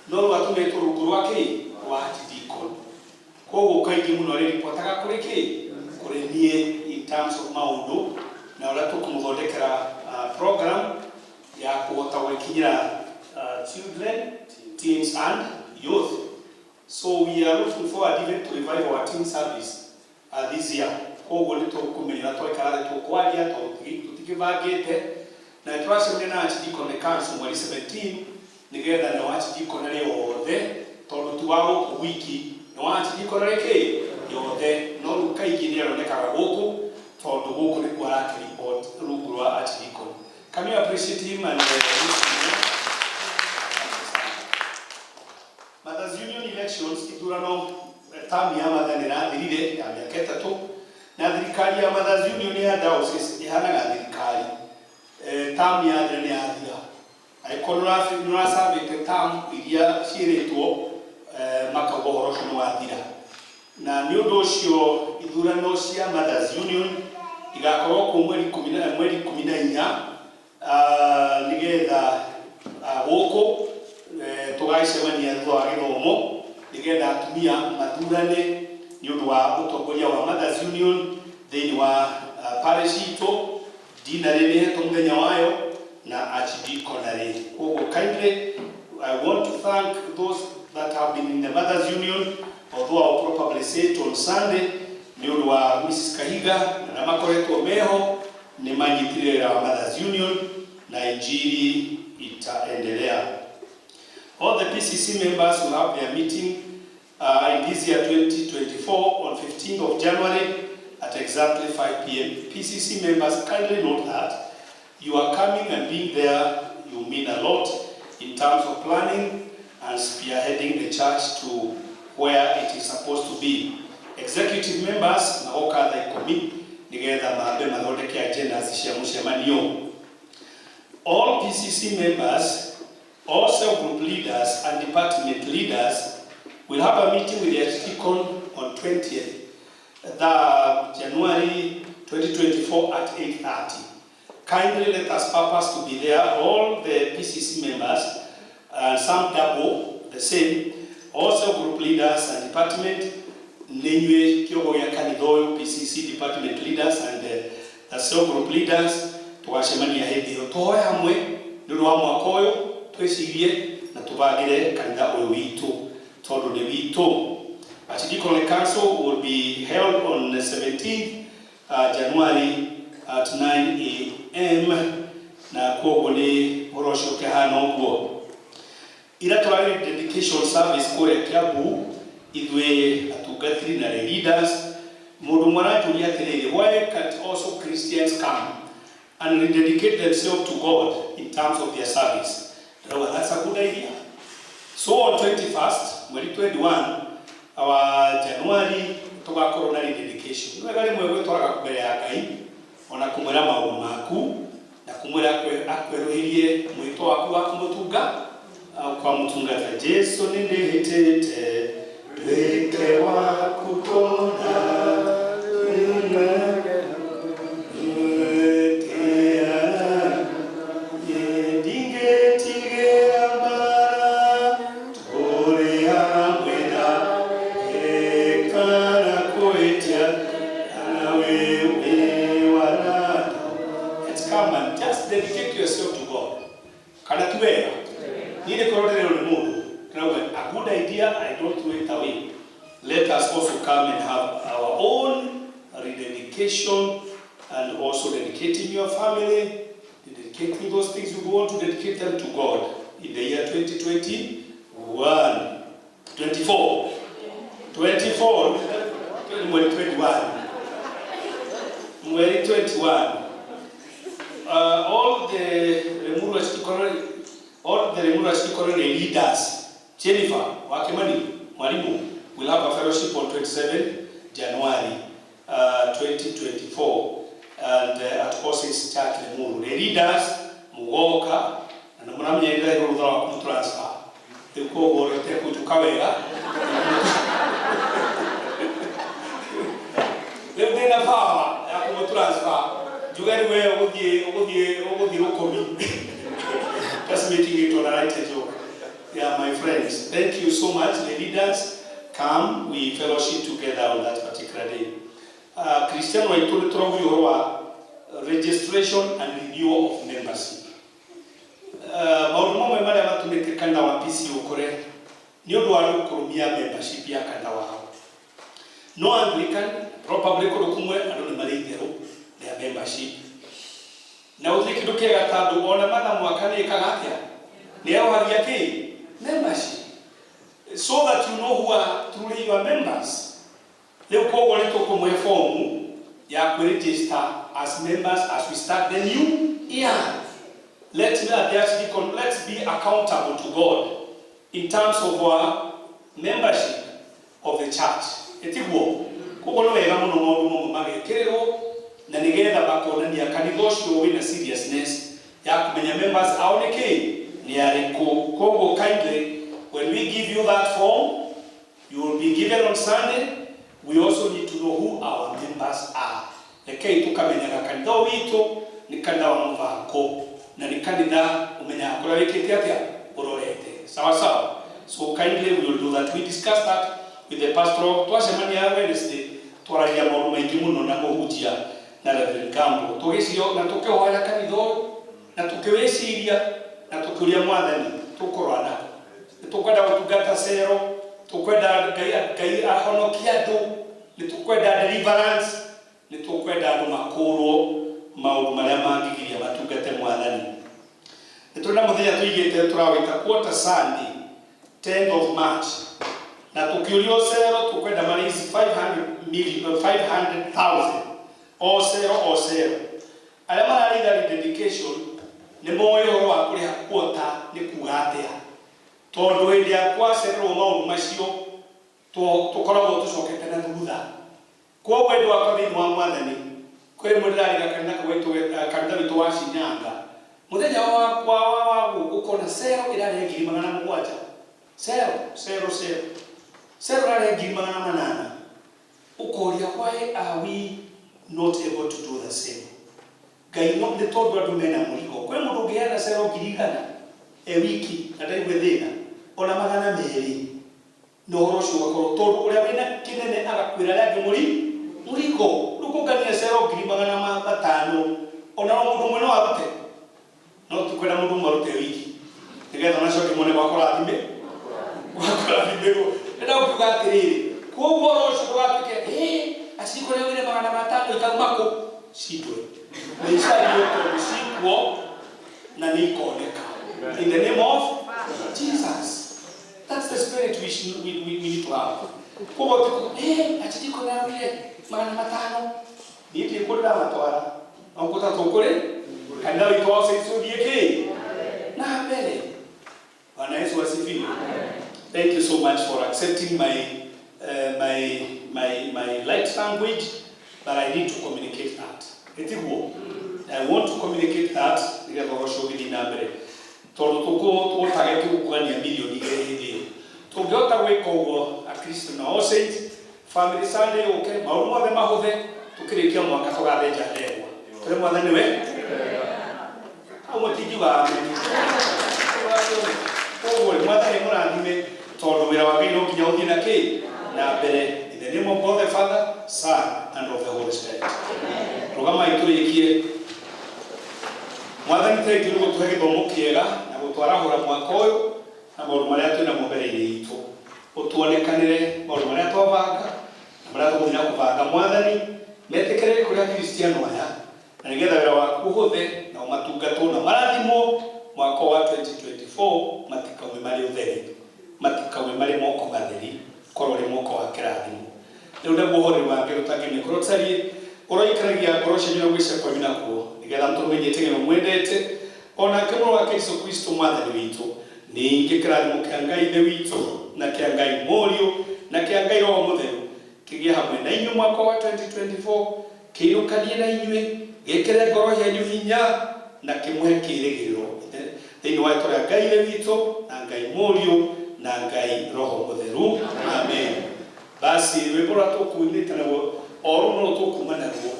no rĩu atũmĩtwo rungu rwa kĩ rwa archdeacon, koguo kaingĩ mũno arĩripotaga kũrĩ kĩ kũrĩ niĩ in terms of maũndũ na ũrĩa tũkũmũthondekera program ya kũhota gwĩkinyĩra children, teens and youth. So we are looking forward even to revive our teen service this year. Koguo nĩ tũkũmenya twaikara thĩ tũkwaria tondũ tũtikĩbangĩte na nĩ tũracemania na archdeacon council mweri 17 nĩgetha nĩ archdeaconry othe, tondũ ti wa gũkũ wiki, nĩ wa archdeaconry kĩ yothe, no rĩu kaingĩ nĩ aronekaga gũkũ tondũ gũkũ nĩkuo arakĩreport rungu rwa archdeacon. Can you appreciate him and wish him well? Mothers Union elections, ithurano term ya Mother nĩ ĩrathirire ya mĩaka 3, na thirikari ya Mothers Union ya diocese ĩhanaga thirikari term yathira nĩ yathira. Angĩkorwo nĩ ũracabĩte term iria ciĩrĩtwo, makauga ũhoro ũcio nĩ wathira, na nĩ ũndũ ũcio ithurano cia Mothers Union igakorwo kũu mweri 14, nĩgetha gũkũ tũgacemania thutha wa gĩthomo nĩgetha atumia mathurane nĩ ũndũ wa ũtongoria wa Mothers Union thĩinĩ wa parish itũ. Deanery nĩ ĩhetwo mũthenya wayo na archdeaconry. Koguo kindly I want to thank those that have been in the Mothers Union, although I will probably say it on Sunday, nĩ ũndũ wa Mrs. Kahiga na makoretwo meho nĩ manyitire wĩra wa Mothers Union na injili itaendelea. All the PCC members will have their meeting in this year 2024 on 15th of January at exactly 5 p.m. PCC members, kindly note that you are coming and being there, you mean a lot in terms of planning and spearheading the church to where it is supposed to be. Executive members magoka thaa 10 nigetha mambe mathondeke agendas cia mũcemanio. All PCC members, all cell group leaders and department leaders will have a meeting with the Archdeacon on 20th the January 2024 at 8:30. Kindly let us purpose to be there, all the PCC members, and some double the same, all cell group leaders and department, nĩinyuĩ kĩogo gĩa kanitha ũyũ, PCC department leaders and the cell group leaders, tũgacemania hĩndĩ ĩyo tũhoe hamwe nĩ ũndũ wa mwaka ũyũ, twĩcirie na tũbangĩre kanitha ũyũ witũ tondũ nĩ witũ. Archdeaconry Council will be held on the 17th January at 9 a.m. na koguo nĩ ũhoro ũcio ũkĩhana ũguo. Ira tũrarĩ dedication service kũrĩa Kiambu ithuĩ atungatĩri na leaders. Mũndũ ũmwe aranjũria atĩrĩrĩ, why can't also Christians come and rededicate themselves to God in terms of their service? Ndĩrauga that's a good idea. So on 21st, mweri 21 wa January, tũgakorwo na rededication. Nĩ wega rĩmwe gwĩtwaraga mbere ya Ngai ona kũmwĩra maũndũ maku na kũmwĩra akwerũhĩrie mwĩto waku wa kũmũtunga kwa mũtungata Jesu. Nĩ ndĩhĩtĩte ndwĩke waku kũna. Ndingĩtigĩra mbara tũrĩ hamwe na kana kwĩtia kana wĩ warata. Let's come and just dedicate yourself to God. Kana ti wega? Niĩ nĩ korwo ndĩrerwo nĩ mũndũ ndĩrauga a good idea, I don't throw it away. Let us also come and have our own rededication. and also dedicating your family, dedicating those things you want to dedicate them to God in the year 2021. 24. 24. Mweri 21. Mweri 21. All the Limuru Archdeaconry leaders, Jennifer Wakimani, Mwalimu, will have a fellowship on 27 January 2024 and at All Saints Church Limuru. The leaders mugoka na nĩ mũramenyerera rũtha rwa kũmũtransfer rĩu koguo ũrĩa ũtekũnjũka wega rĩu ndĩna power ya kũmũtransfer njuge rĩu we ũgũthiĩ rũkomi. Just making it on a lighter joke. Yeah, my friends, thank you so much. The leaders, come, we fellowship together on that particular day. Christian waitũ nĩ tũraugia ũhoro wa registration and renewal of membership. Maũndũ mamwe marĩa matũmĩte kanitha wa PC ũkũre nĩ ũndũ wa andũ kũrũmia membership ya kanitha wao. No Anglican, probably kũndũ kũmwe andũ nĩ marĩ itherũ rĩa membership. Na gũtirĩ kĩndũ kĩega ta andũ ona matha mwaka nĩ ĩkaga atĩa? Nĩ erohagia kĩ? Membership. So that you know who are truly your members. Rĩu koguo nĩ tũkũmũhe fomu ya kwĩregister as members as we start the new year. Let me and the archdeacon, let's be accountable to God in terms of our membership of the church. Ĩtiguo? Koguo nĩ wega mũno maũndũ mamwe magekĩrĩrwo na nĩgetha makonania kanitha ũcio wĩna seriousness ya kũmenya members ao nĩ kĩ nĩ arĩkũ. Koguo kindly, when we give you that form, you will be given on Sunday. We also need to know who our members are. Rekei tukamenyaga kanitha ũyũ witũ nĩ kanitha wa mũbango na nĩ kanitha ũmenyaga kũrĩa wĩkĩte atĩa ũrorete. Sawa sawa. So kindly we will do that. We discussed that with the pastor. Twacemania Wednesday twaragia maũndũ maingĩ mũno na mũhunjia na Reverend Gambo. Tũgĩcio na tũkĩhoya kanitha ũyũ na tũkĩwĩciria na tũkĩũria Mwathani tũkũrora nako. Nĩ tũkwenda gũtungata cero, tũkwenda Ngai ahonokie andũ, nĩ tũkwenda deliverance, nĩ tũkwenda andũ makũrwo maũndũ marĩa mangĩgiria matungate Mwathani. Nĩ tũrĩ na mũthenya tũigĩte tũrawĩta quarter Sunday, 10th of March. Na tũkĩũrio cero tũkwenda maraise 500 million, 500,000 o cero o cero. Arĩa mararĩitha dedication nĩ moĩ ũhoro wa kũrĩha quarter nĩ kuga atĩa. Tondũ hĩndĩ ya kwacererwo maũndũ macio tũkoragwo tũcokete na thutha. Koguo endwa akwa thĩinĩ wa Mwathani, kwĩ rĩmwe ndĩrarĩga kanitha gwitũ, kanitha witũ wa Shinyanga. Mũthenya wakwa wa gũkona cero ĩrarĩha 700,000. Cero, cero, cero. Cero ĩrarĩha 800,000. Ũkoria, why are we not able to do the same? Ngai no nĩ tondũ andũ mena mũrigo. Kwĩ mũndũ ũngĩheana cero 100,000 e wiki na ndaigue thĩna ona 200 na ũhoro ũcio ũgakorwo tondũ ũrĩa wĩna kĩnene agakwĩra arĩa angĩ mũrigo. Rĩu kũngania cero 500,000 ona no mũndũ ũmwe no arute, no tikwenda mũndũ ũmwe arute wiki nĩgetha ona acoke mone gwakũrathimĩrwo. Ndĩrenda gũkiuga atĩrĩrĩ, koguo ũhoro ũcio ndũgatuĩke ĩ aciko nĩaugire 500 ikauma kũ cindwe nĩ icario tondũ cikuo na nĩ ikoneka. In the name of Jesus. That's the spirit we, should, we need to have. Koguo tiku achitiko nĩaugire 500 niĩ ndikũ ndĩramatwara no kũta tũkũrĩ kanitha witũ wa Saints ũthiĩ kĩ na mbere. Bwana Yesu asifiwe. Thank you so much for accepting my light language, but I need to communicate that. Ĩtiguo? I want to communicate that nĩgetha ũhoro ũcio ũgĩthiĩ na mbere tondũ tũgũtage tũgũkũgania 2 mirioni hĩndĩ ĩyo tũngĩhota gwĩka ũguo Akristo na All Saints Family Sunday yũke maũndũ mothe mahũthe tũkĩrĩkia mwaka tũgathĩnja ndegwa tũrĩ Mwathani we hau mũtingiuga amen. Koguo rĩ, Mwathani mũrathime tondũ wĩra wa Ngai no nginya ũthiĩ na kĩ na mbere. In the name of God the Father, Son and of the Holy Spirit. Rũgamai tũrĩkie. Mwathani, thengiũ nĩ gũtũhe gĩthomo kĩega na gũtwarahũra mwaka ũyũ na maũndũ marĩa twĩ namo mbere-inĩ itũ. Ũtuonekanĩre maũndũ marĩa twabanga na marĩa tũgũthiĩ na kũbanga. Mwathani, metĩkĩre kũrĩ Akristiano aya. Na nĩgetha wĩra waku ũhũthe na ũmatungatwo na marathimwo mwaka wa 2024, matikaume marĩ ũtheri, matikaume marĩ moko matheri, korwo ũrĩ moko wa kĩrathimo. Rĩu naguo ũhoreri wa Ngai ũtangĩmenya ũtariĩ ũroikaragia ngoro cianyu na gwĩcia kwanyu nakuo, nĩgetha mũtũmenyete nginya mwendete onake Mũrũ wake Jesũ Kristo Mwathani witũ. Ningĩ kĩrathimo kĩa Ngai Ithe witũ na kĩa Ngai Mũriũ na kĩa Ngai Roho Mũtheru kĩgĩe hamwe na inyuĩ mwaka wa 2024, kĩinũkanie na inyuĩ, gĩkĩre ngoro cianyu hinya na kĩmũhe kĩĩrĩgĩrĩro thĩinĩ wa rĩĩtwa rĩa Ngai Ithe witũ na Ngai Mũriũ na Ngai Roho Mũtheru. Amen. Basi rwĩmbo rũrĩa tũkuinĩte naguo o rũu no tũkuma naruo.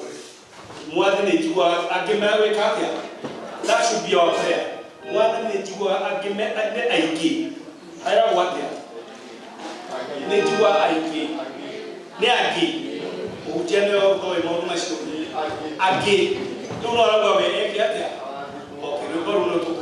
Mwathi nĩ njiguaga angĩ mewĩka atĩa? That should be our prayer. Mwathi nĩ njiguaga angĩ nĩ aingĩ. Heragwo atĩa? Nĩ njiguaga aingĩ. Nĩ angĩ. Mũhunjia nĩwe ũtoĩ maũndũ macio. Angĩ. Rĩu no arauga we eke atĩa? Okay, rwĩmbo rũu no tũkũina.